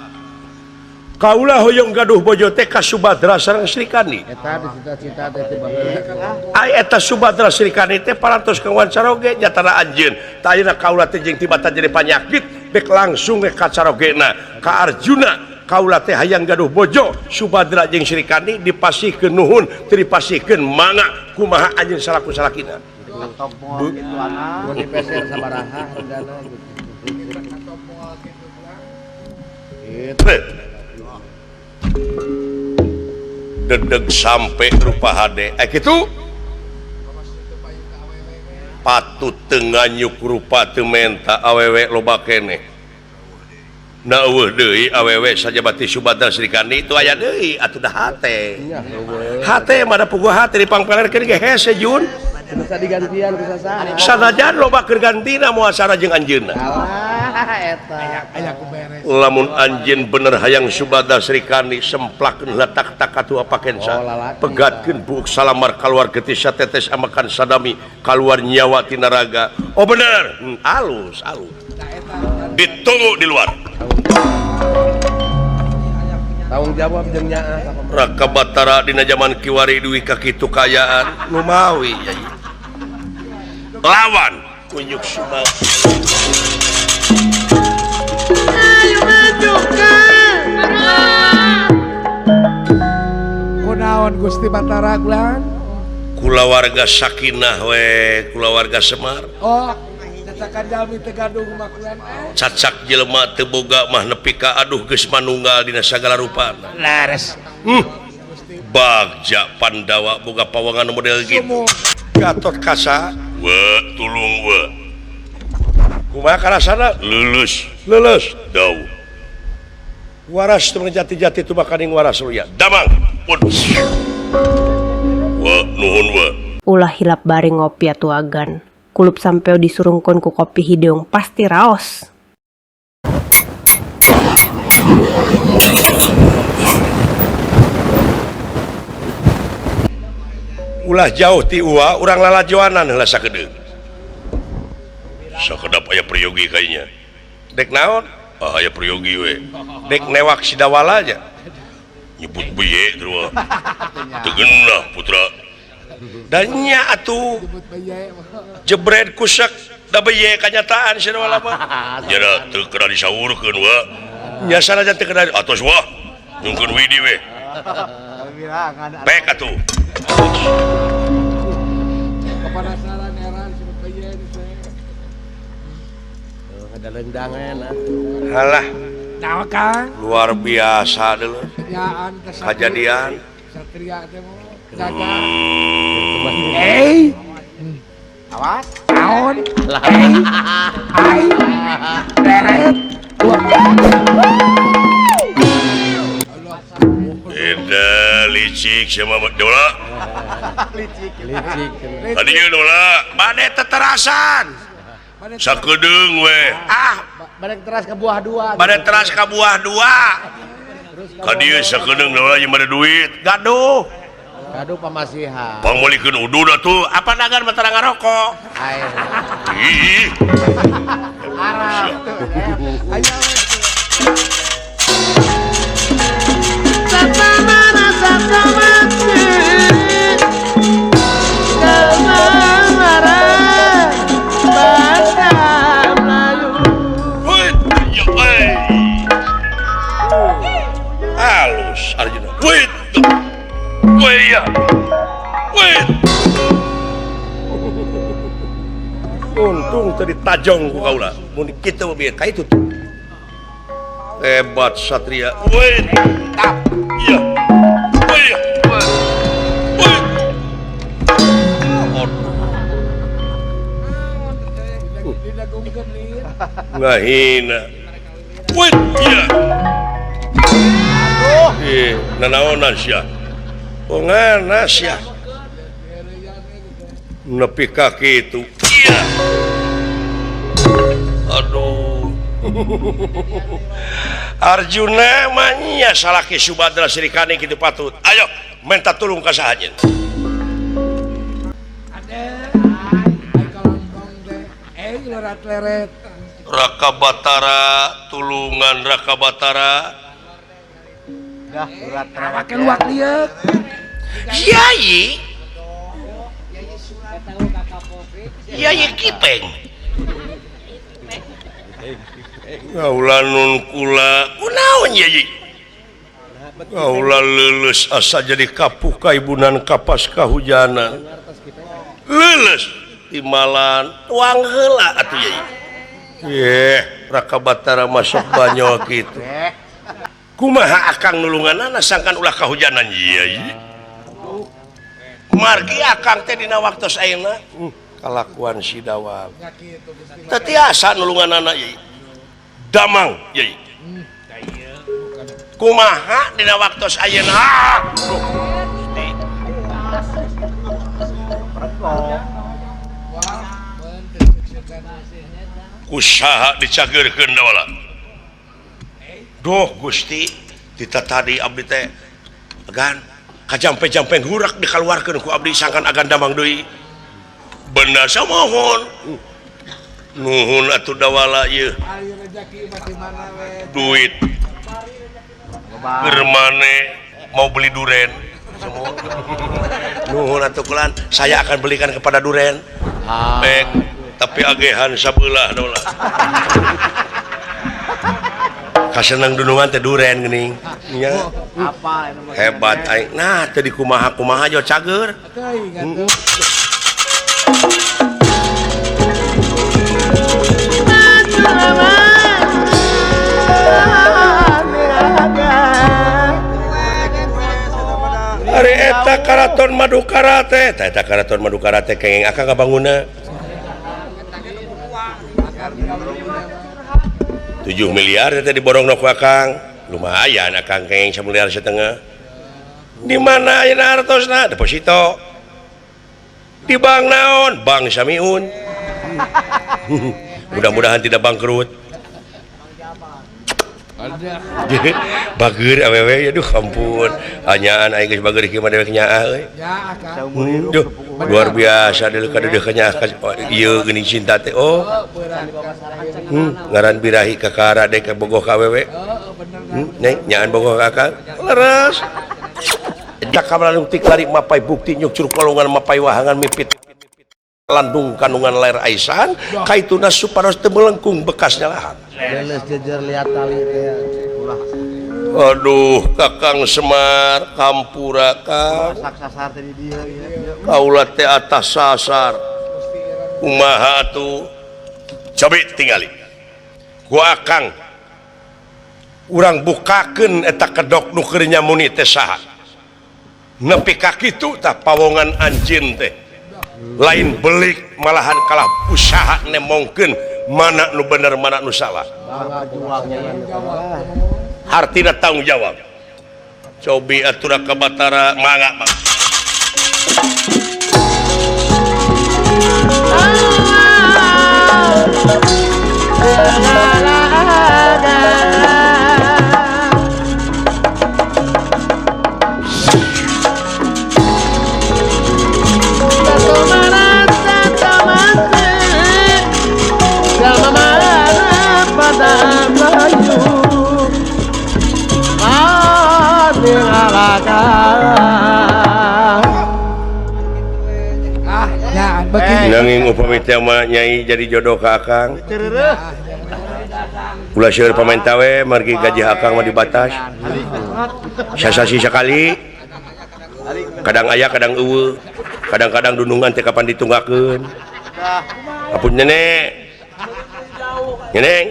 Kaula hoyong gaduh bojo teh ka Subadra sareng Srikandi. Eta dicita-cita teh teh baheula. Ai eta Subadra Srikandi teh parantos ka Wancaroge nyatana anjeun. Tah ayeuna kaula teh jeung tibatan jadi panyakit dek langsung ka carogena ka Arjuna. Kaula teh hayang gaduh bojo Subadra jeung Srikandi dipasihkeun nuhun teu dipasihkeun mangga kumaha anjeun salaku salakina. Mun dipeser sabaraha hargana gitu. Dedeg sampai rupa hade. Kitu. Patut teu nganyuk rupa teu menta awewe loba keneh. Na eueuh deui awewe sajabati Subadra Srikandi itu aya deui atuh da hate. Hate mah da puguh hate dipangpelerkeun ge hese Jun. Bisa digantian ku sasaha. Sanajan loba keur gantina moal sara jeung anjeunna. Alah eta. Aya ku beres. Lamun anjeun bener hayang Subadra Srikandi semplakeun letak tak atuh pakensa. Pegatkeun buuk salamar kaluar getih satetes amakan sadami kaluar nyawa tina raga. Oh bener. Alus alus. Ditunggu di luar. Tanggung jawab jeung nyaah. Raka Batara dina jaman kiwari duwi ka kitu kaayaan lumawi yai. Lawan kunyuk Sumang. Kunaon Gusti Batara gulan? Kulawarga sakinah we, kulawarga Semar. Oh, cacakan jalmi teu gaduh mah kulan. Cacak jelema teu boga mah nepi ka aduh geus manunggal dina sagala rupana. Lares. Bagja Pandawa boga pawangan model gitu. Gatot Kaca, we tulung we. Kumaha karasana? Lulus. Lulus. Dau. Waras teu jati-jati tu bakaning waras luya. Damang. Pun. We nuhun we. Ulah hilap bari ngopi atuh agan. Kulup sampeu disurungkeun ku kopi hideung pasti raos. Ulah jauh ti uwa urang lalajoanan heula sakedeung. Sakedap aya priyogi kayaknya. Dek naon? Ah aya priyogi we. Dek newak si Dawala nya. Nyebut beye terus. Teu geunah putra. Dan nya atuh jebret kusak da beye kanyataan si Dawala mah. Nya da teu kena disaurkeun wa. Nya sanajan teu kena atos wah. Nyungkeun widi we. Pek atuh. Kepanasaran heran sebut beye teh. Ada lendangan atuh. Halah. Naon Kang? Luar biasa dulu. Kejadian. Satria teh mah gagah. Eh. Awas. Naon? Ai. Leret. Eda licik sama Dola. Licik. Licik. Tadi Dola, bade teterasan. Sakedeung we. Ah, bade teras ka buah dua. Bade teras ka buah dua. Ka dieu sakedeung Dola jeung bade duit. Gaduh. Gaduh pamasihan. Pangmeulikeun udud atuh. Apa dagan mah tara ngarokok. Ih. Arah. Aya Halus Arjuna. Wait. Wait ya. Wait. Untung tadi tajong ku kaula. Mun kitu mah bieu ka itu tuh. Hebat Satria. Wait. Tap. Iya. Wait. Wait. Ngahina. Wait. Iya. Eh, nanaonan sia. Oh ngana sia. Nepi ka kitu. Iya. Aduh. Arjuna mah nya salaki Subadra Srikandi kitu patut. Ayo minta tulung ka saha anjeun. Raka Batara tulungan Raka Batara. Dah urat make luak lieuk. Yai. Yai Kipeng. Kaula nun kula kunaon Yai? Kaula leuleus asa jadi kapuh kaibunan kapas kahujanan. Leuleus timalan tuang heula atuh Yai. Yeh, Raka Batara masuk banyol kitu. Kumaha akang nulunganana sangkan ulah kahujanan Yai? Margi akang teh dina waktos ayeuna Kalakuan si Dawal. Teu tiasa nulunganana yai. Damang yai. Kumaha dina waktos ayeuna? Kusaha dicageurkeun Dawala. Duh Gusti, tita tadi abdi teh agan kajampe-jampe hurak dikaluarkeun ku abdi sangkan agan damang deui. Benda samohon. Nuhun atuh Dawala ieu. Duit. Keur mane mau beli duren. Nuhun atuh kulan, saya akan belikan kepada duren. Baik, tapi agehan sabelah Dawala. Kasenang dunungan teh duren geuning. Nya. Hebat aing. Nah, teu dikumaha-kumaha jo cager. Ari eta Karaton Madukara teh, eta Karaton Madukara teh kenging akang ngabangunna. 7 miliar teh diborong ku akang. Lumayan akang kenging 1,5 miliar. Di mana ayeuna hartosna? Deposito. Di bank naon? Bank Samiun. Mudah-mudahan tidak bangkrut. Bager awewe aduh ampun. Anyaan aing geus bager kieu mah dewek nyaah euy. Duh, luar biasa deuleu ka deudeuh ka nyaah ieu geuning cinta teh. Oh. Ngaran birahi ka kakara dek bogoh ka awewe. Neng nyaan bogoh ka akang. Leres. Cakap tik lari mapai bukti nyuk curug kolongan mapai wahangan mipit landung kandungan layar aisan kaituna supados teu melengkung bekasnya lahan. Aduh Kakang Semar kampura Kang kaula teh atas sasar kumaha atuh cobi tingali ku akang urang bukakeun eta kedok nu keur nyamuni teh saha nepi ka kitu tah pawongan anjeun teh lain belik malahan kalah usaha nemongkeun mana nu bener mana nu salah hartina tanggung jawab cobi atura ka Batara mangga mangga. Nanging upami teh mah nyai jadi jodoh ka akang. Ulah seueur pamenta we margi gaji akang mah dibatas. Sasasi sakali. Kadang aya kadang eueuh. Kadang-kadang dunungan teh kapan ditunggakeun. Ampun nenek. Neneng,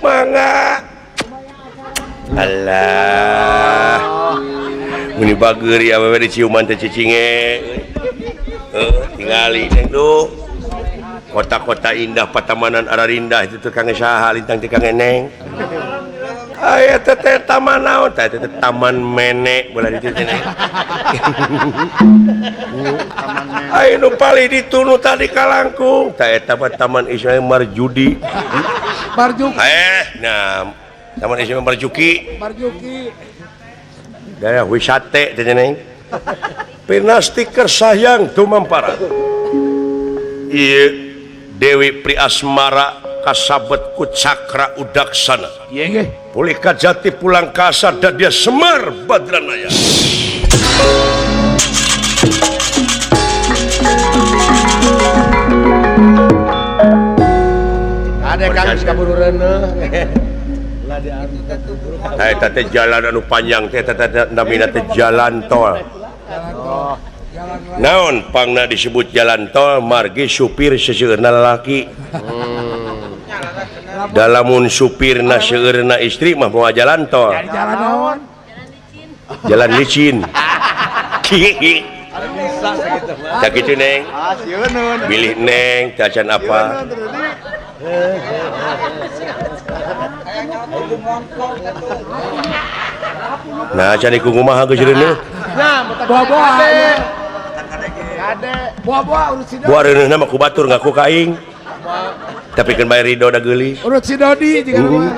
mangga. Alah. Muni bager ya awewe diciuman teh cicinge. Tingali neng duh. Kota-kota indah patamanan ararindah itu teh kang saha lintang teh kang eneng. Aya teh teh taman naon teh teh taman menek bola ditu teh. Aya nu palih ditu nu tadi kalangkung teh eta mah Taman Ismail Marjudi. Marjuki. Nah, Taman Ismail Marjuki. Marjuki. Daya wisate teh neng. Pinasti sayang tumampara. Ieu Dewi Priasmara kasabet ku Cakra Udaksana. Pulih kajati pulang kasar dan dia Semar Badranaya. Ada kan geus kaburu reuneuh. Eta teh jalan anu panjang teh eta teh namina teh jalan tol. Naon pangna disebut jalan tol margi supir seseueurna lalaki. Dalamun supirna seueurna istri mah moal jalan tol. Jalan naon? Jalan licin. Tak kitu Neng. Bilih Neng teu acan apa. Nah, can kumaha geus reuneuh. Boa-boa. Boa-boa urut si Dodi. Boa reuneuhna mah ku batur ngaku ka aing. Tapi keun bae Ridho da geulis. Urut si Dodi jiga mah.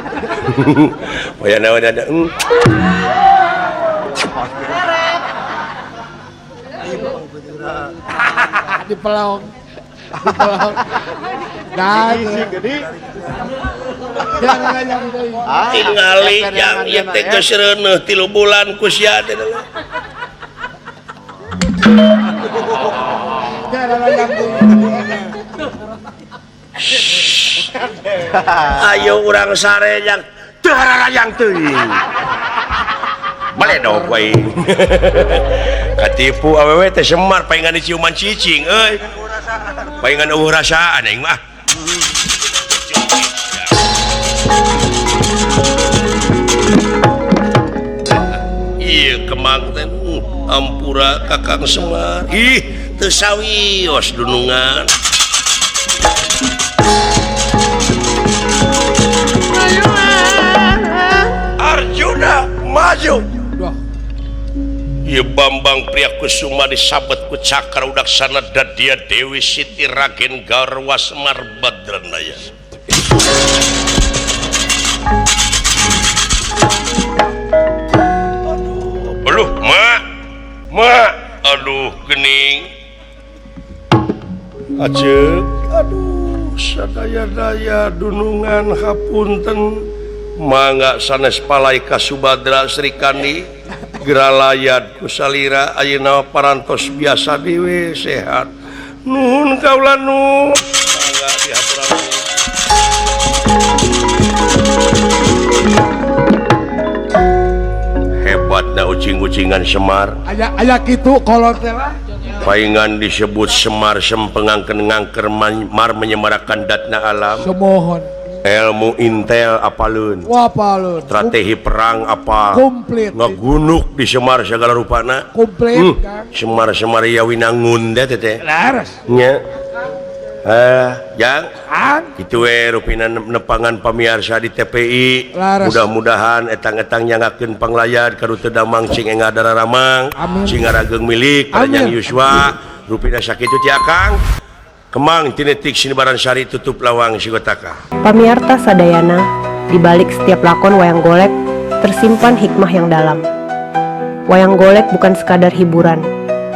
Waya naon ada. Di pelong. Di pelong. Nah, gede. Tingali jang ieu teh geus reuneuh 3 bulan ku sia teh. Ayo urang sare jang teu hararayang teuing. Baledog we. Katipu awewe teh Semar paingan diciuman cicing euy. Paingan eueuh rasaan aing mah. Ieu Kemang teh ampura Kakang Semar. Ih, teu sawios dunungan. Arjuna maju. Ieu Bambang Priyakusuma disabet ku Cakra Udaksana Dadia Dewi Siti Ragen Garwa Semar Badranaya. Aduh, aduh, mak, mak, aduh, gening, aceuk, aduh, sadaya-daya dunungan hapunten, mangga sanes palai ka Subadra Sri Kandi. Geralayat kusalira ayeuna parantos biasa dewe sehat nuhun kaula nu mangga dihaturkeun. Hebatna ucing-ucingan Semar aya aya kitu kolot teh lah paingan disebut Semar sempengangkeun ngangker mar menyemarakan datna alam semohon ilmu intel apaleun apaleun strategi perang apa komplit ngagunuk di Semar segala rupana komplit Semar Semar ya winangun teh teh laras nya jang kitu we rupina nepangan pamiarsa di TPI. Mudah-mudahan etang-etang nyangakeun panglayar ka teu damang cing enga dararamang cing ngarageung milik panjang yuswa rupina sakitu ti Akang Kemang tinetik sinibaran sari tutup lawang sigotaka. Pamiarta sadayana, di balik setiap lakon wayang golek tersimpan hikmah yang dalam. Wayang golek bukan sekadar hiburan,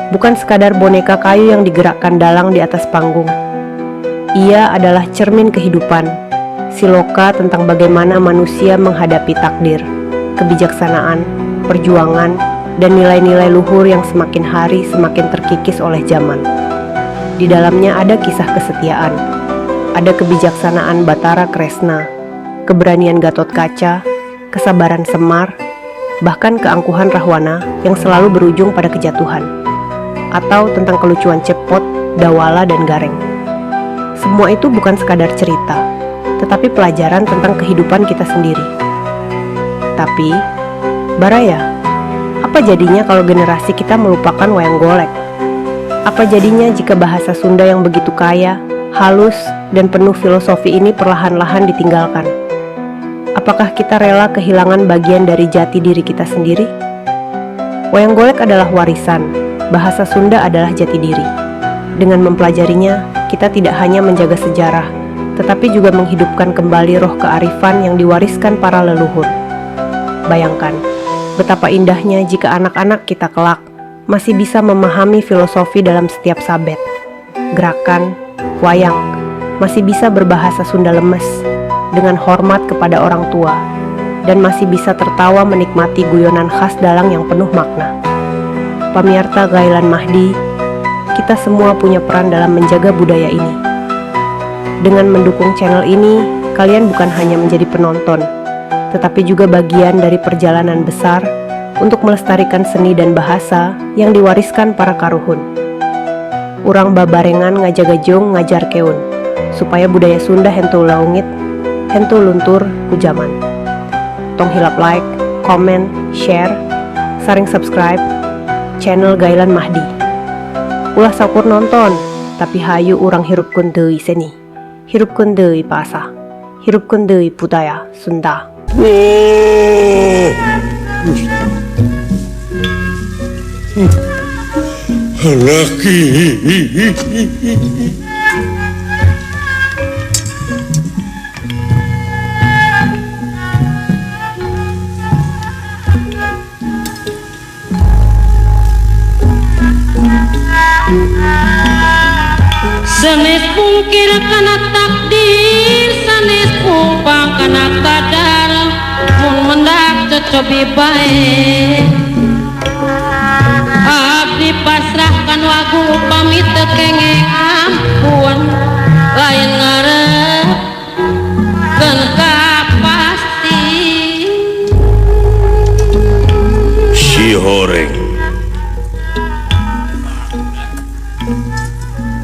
bukan sekadar boneka kayu yang digerakkan dalang di atas panggung. Ia adalah cermin kehidupan, siloka tentang bagaimana manusia menghadapi takdir, kebijaksanaan, perjuangan, dan nilai-nilai luhur yang semakin hari semakin terkikis oleh zaman. Di dalamnya ada kisah kesetiaan, ada kebijaksanaan Batara Kresna, keberanian Gatot Kaca, kesabaran Semar, bahkan keangkuhan Rahwana yang selalu berujung pada kejatuhan, atau tentang kelucuan Cepot, Dawala, dan Gareng. Semua itu bukan sekadar cerita, tetapi pelajaran tentang kehidupan kita sendiri. Tapi, Baraya, apa jadinya kalau generasi kita melupakan wayang golek? Apa jadinya jika bahasa Sunda yang begitu kaya, halus, dan penuh filosofi ini perlahan-lahan ditinggalkan? Apakah kita rela kehilangan bagian dari jati diri kita sendiri? Wayang golek adalah warisan, bahasa Sunda adalah jati diri. Dengan mempelajarinya, kita tidak hanya menjaga sejarah, tetapi juga menghidupkan kembali roh kearifan yang diwariskan para leluhur. Bayangkan, betapa indahnya jika anak-anak kita kelak masih bisa memahami filosofi dalam setiap sabet, gerakan, wayang, masih bisa berbahasa Sunda lemes, dengan hormat kepada orang tua, dan masih bisa tertawa menikmati guyonan khas dalang yang penuh makna. Pamiarta Gailan Mahdi, kita semua punya peran dalam menjaga budaya ini. Dengan mendukung channel ini, kalian bukan hanya menjadi penonton, tetapi juga bagian dari perjalanan besar untuk melestarikan seni dan bahasa yang diwariskan para karuhun. Urang babarengan ngajaga jeung ngajarkeun, supaya budaya Sunda henteu laungit, henteu luntur ku jaman. Tong hilap like, comment, share, saring subscribe channel Gailan Mahdi. Ulah saukur nonton, tapi hayu urang hirupkeun deui seni. Hirupkeun deui basa. Hirupkeun deui budaya Sunda. Oh. Laki. Sanes pungkir kana takdir, sanes pumpang kana kadar, mun mendak cocobi bae. Abdi pasrahkan wagu upami teu kenging ampun, lain ngarepkeun kapasti. Si horeng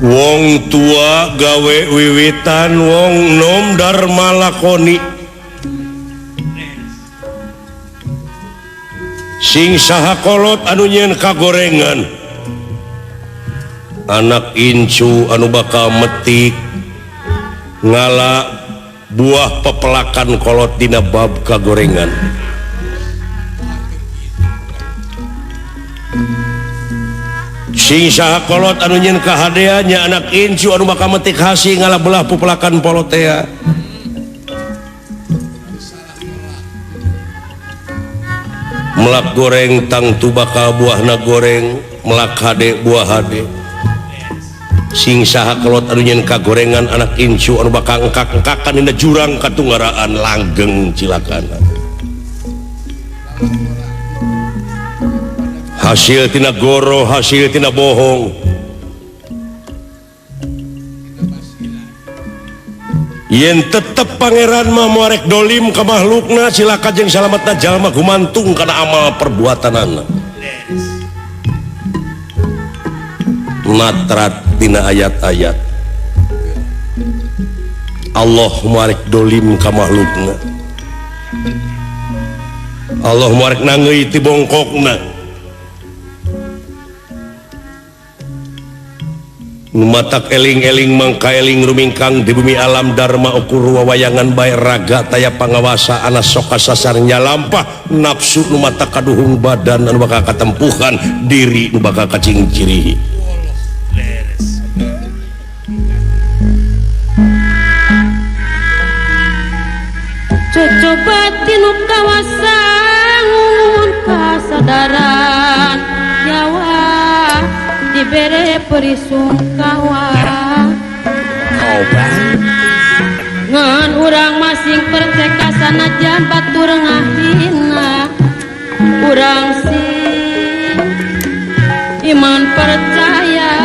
wong tua gawe wiwitan, wong nom dharma lakoni. Sing saha kolot anu nyieun kagorengan, anak incu anu bakal metik ngala buah pepelakan kolot dina bab kagorengan. Sing saha kolot anu nyieun kahadeannya, anak incu anu bakal metik hasi ngala belah pepelakan polotea. Melak goreng tangtu bakal buahna goreng, melak hade buah hade. Sing saha kolot anu nyieun kagorengan, anak incu anu bakal engkak-engkakan dina jurang katunggaraan langgeng cilakana. Hasil tina goro, hasil tina bohong. Yen tetep pangeran mah moarek dolim ka makhlukna, cilaka jeung salametna jalma gumantung kana amal perbuatanana. Matrat dina ayat-ayat Allah moarek dolim ka makhlukna, Allah moarek nangeui ti bongkokna. Matak eling-eling mangka eling rumingkang di bumi alam dharma ukur wawayangan bae raga taya pangawasa ana soka sasar nyalampah nafsu nu mata kaduhung badan anu bakal katempuhan diri nu bakal kacingcirihi. Cocoba tinu kawasa ngungun kasadaran nyawa dibere perisungkawa. Ngan urang masing perceka sanajan batur ngahina, urang sing iman percaya.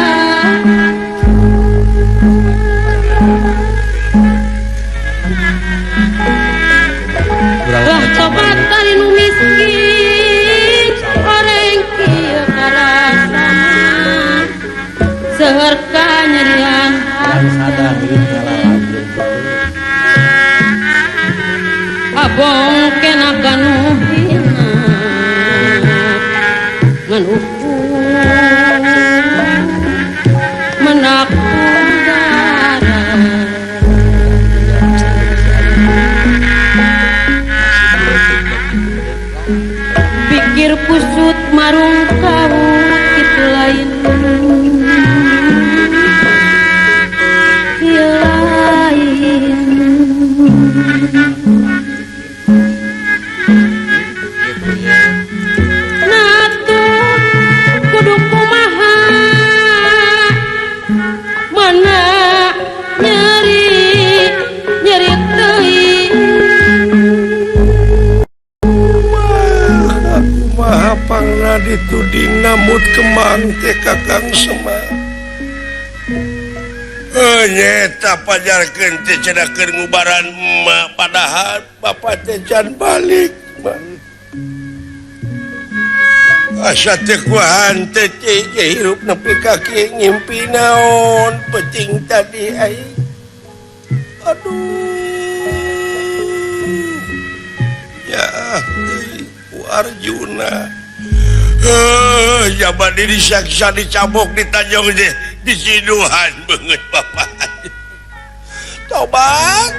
Lah tobat dari nu miskin oreng kieu karasana, seueur kanyerian hate. Abong kena kanu hina ngan ukur menak udara. Pikir kusut marung kawut kitu lain. Dituding namut kemang teh Kakang Semar. Nyeta pajarkeun teh cenah keur ngubaran emak, padahal bapak teh can balik. Asa teh kuahan teh hirup nepi ka kieu ngimpi naon peuting tadi aing. Aduh. Ya teuing ku Arjuna. Zaman ini saksa dicabok ditanjong deh disiduhan banget bapak. Tobat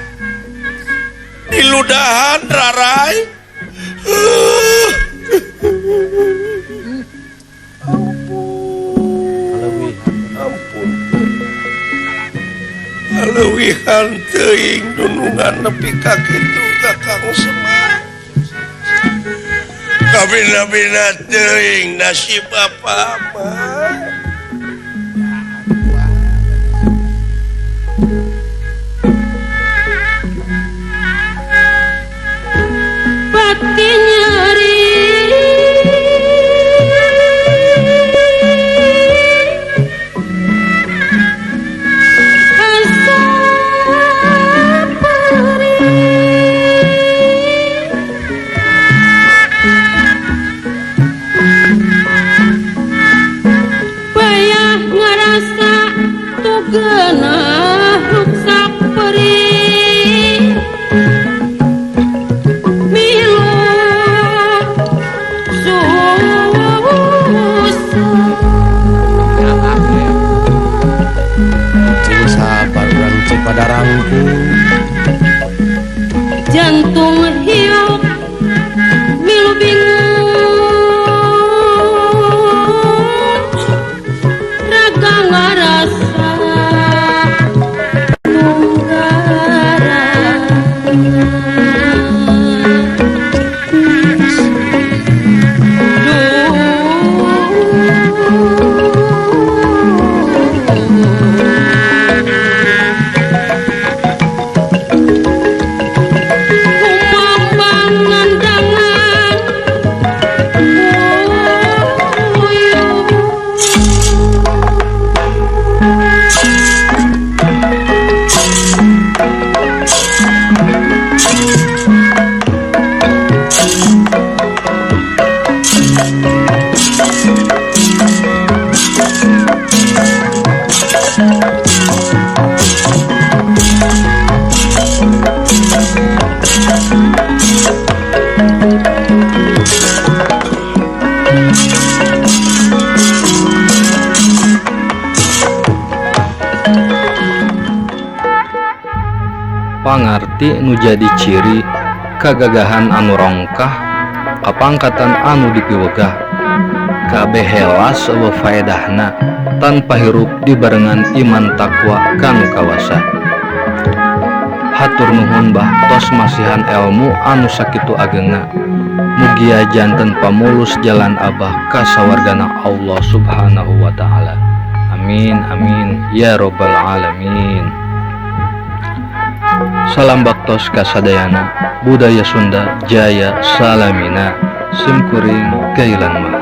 diludahan rarai. Ampun, ampun. Leuwihan teuing dunungan nepi ka kitu ka Kang Semar. Kabina-bina teuing nasib apa mah. Pati nyeri asa perih payah ngarasa tugenah ruksak perih milu susah. Cing sabar urang Cipadarangku. Jantung hiup milu bingung raga ngarasa tunggara. Kumambang nandangan uyuh. Pangarti nu jadi ciri kagagahan anu rongkah kapangkatan anu dipiwegah kabeh helas eueuh faedahna tanpa hirup dibarengan iman takwa kanu kawasa. Hatur nuhun bah tos masihan elmu anu sakitu agengna. Mugia janten pamulus jalan abah ka sawargana Allah Subhanahu wa taala. Amin amin ya robbal alamin. Salam baktos kasadayana, budaya Sunda jaya salamina, simkuring kailanmah.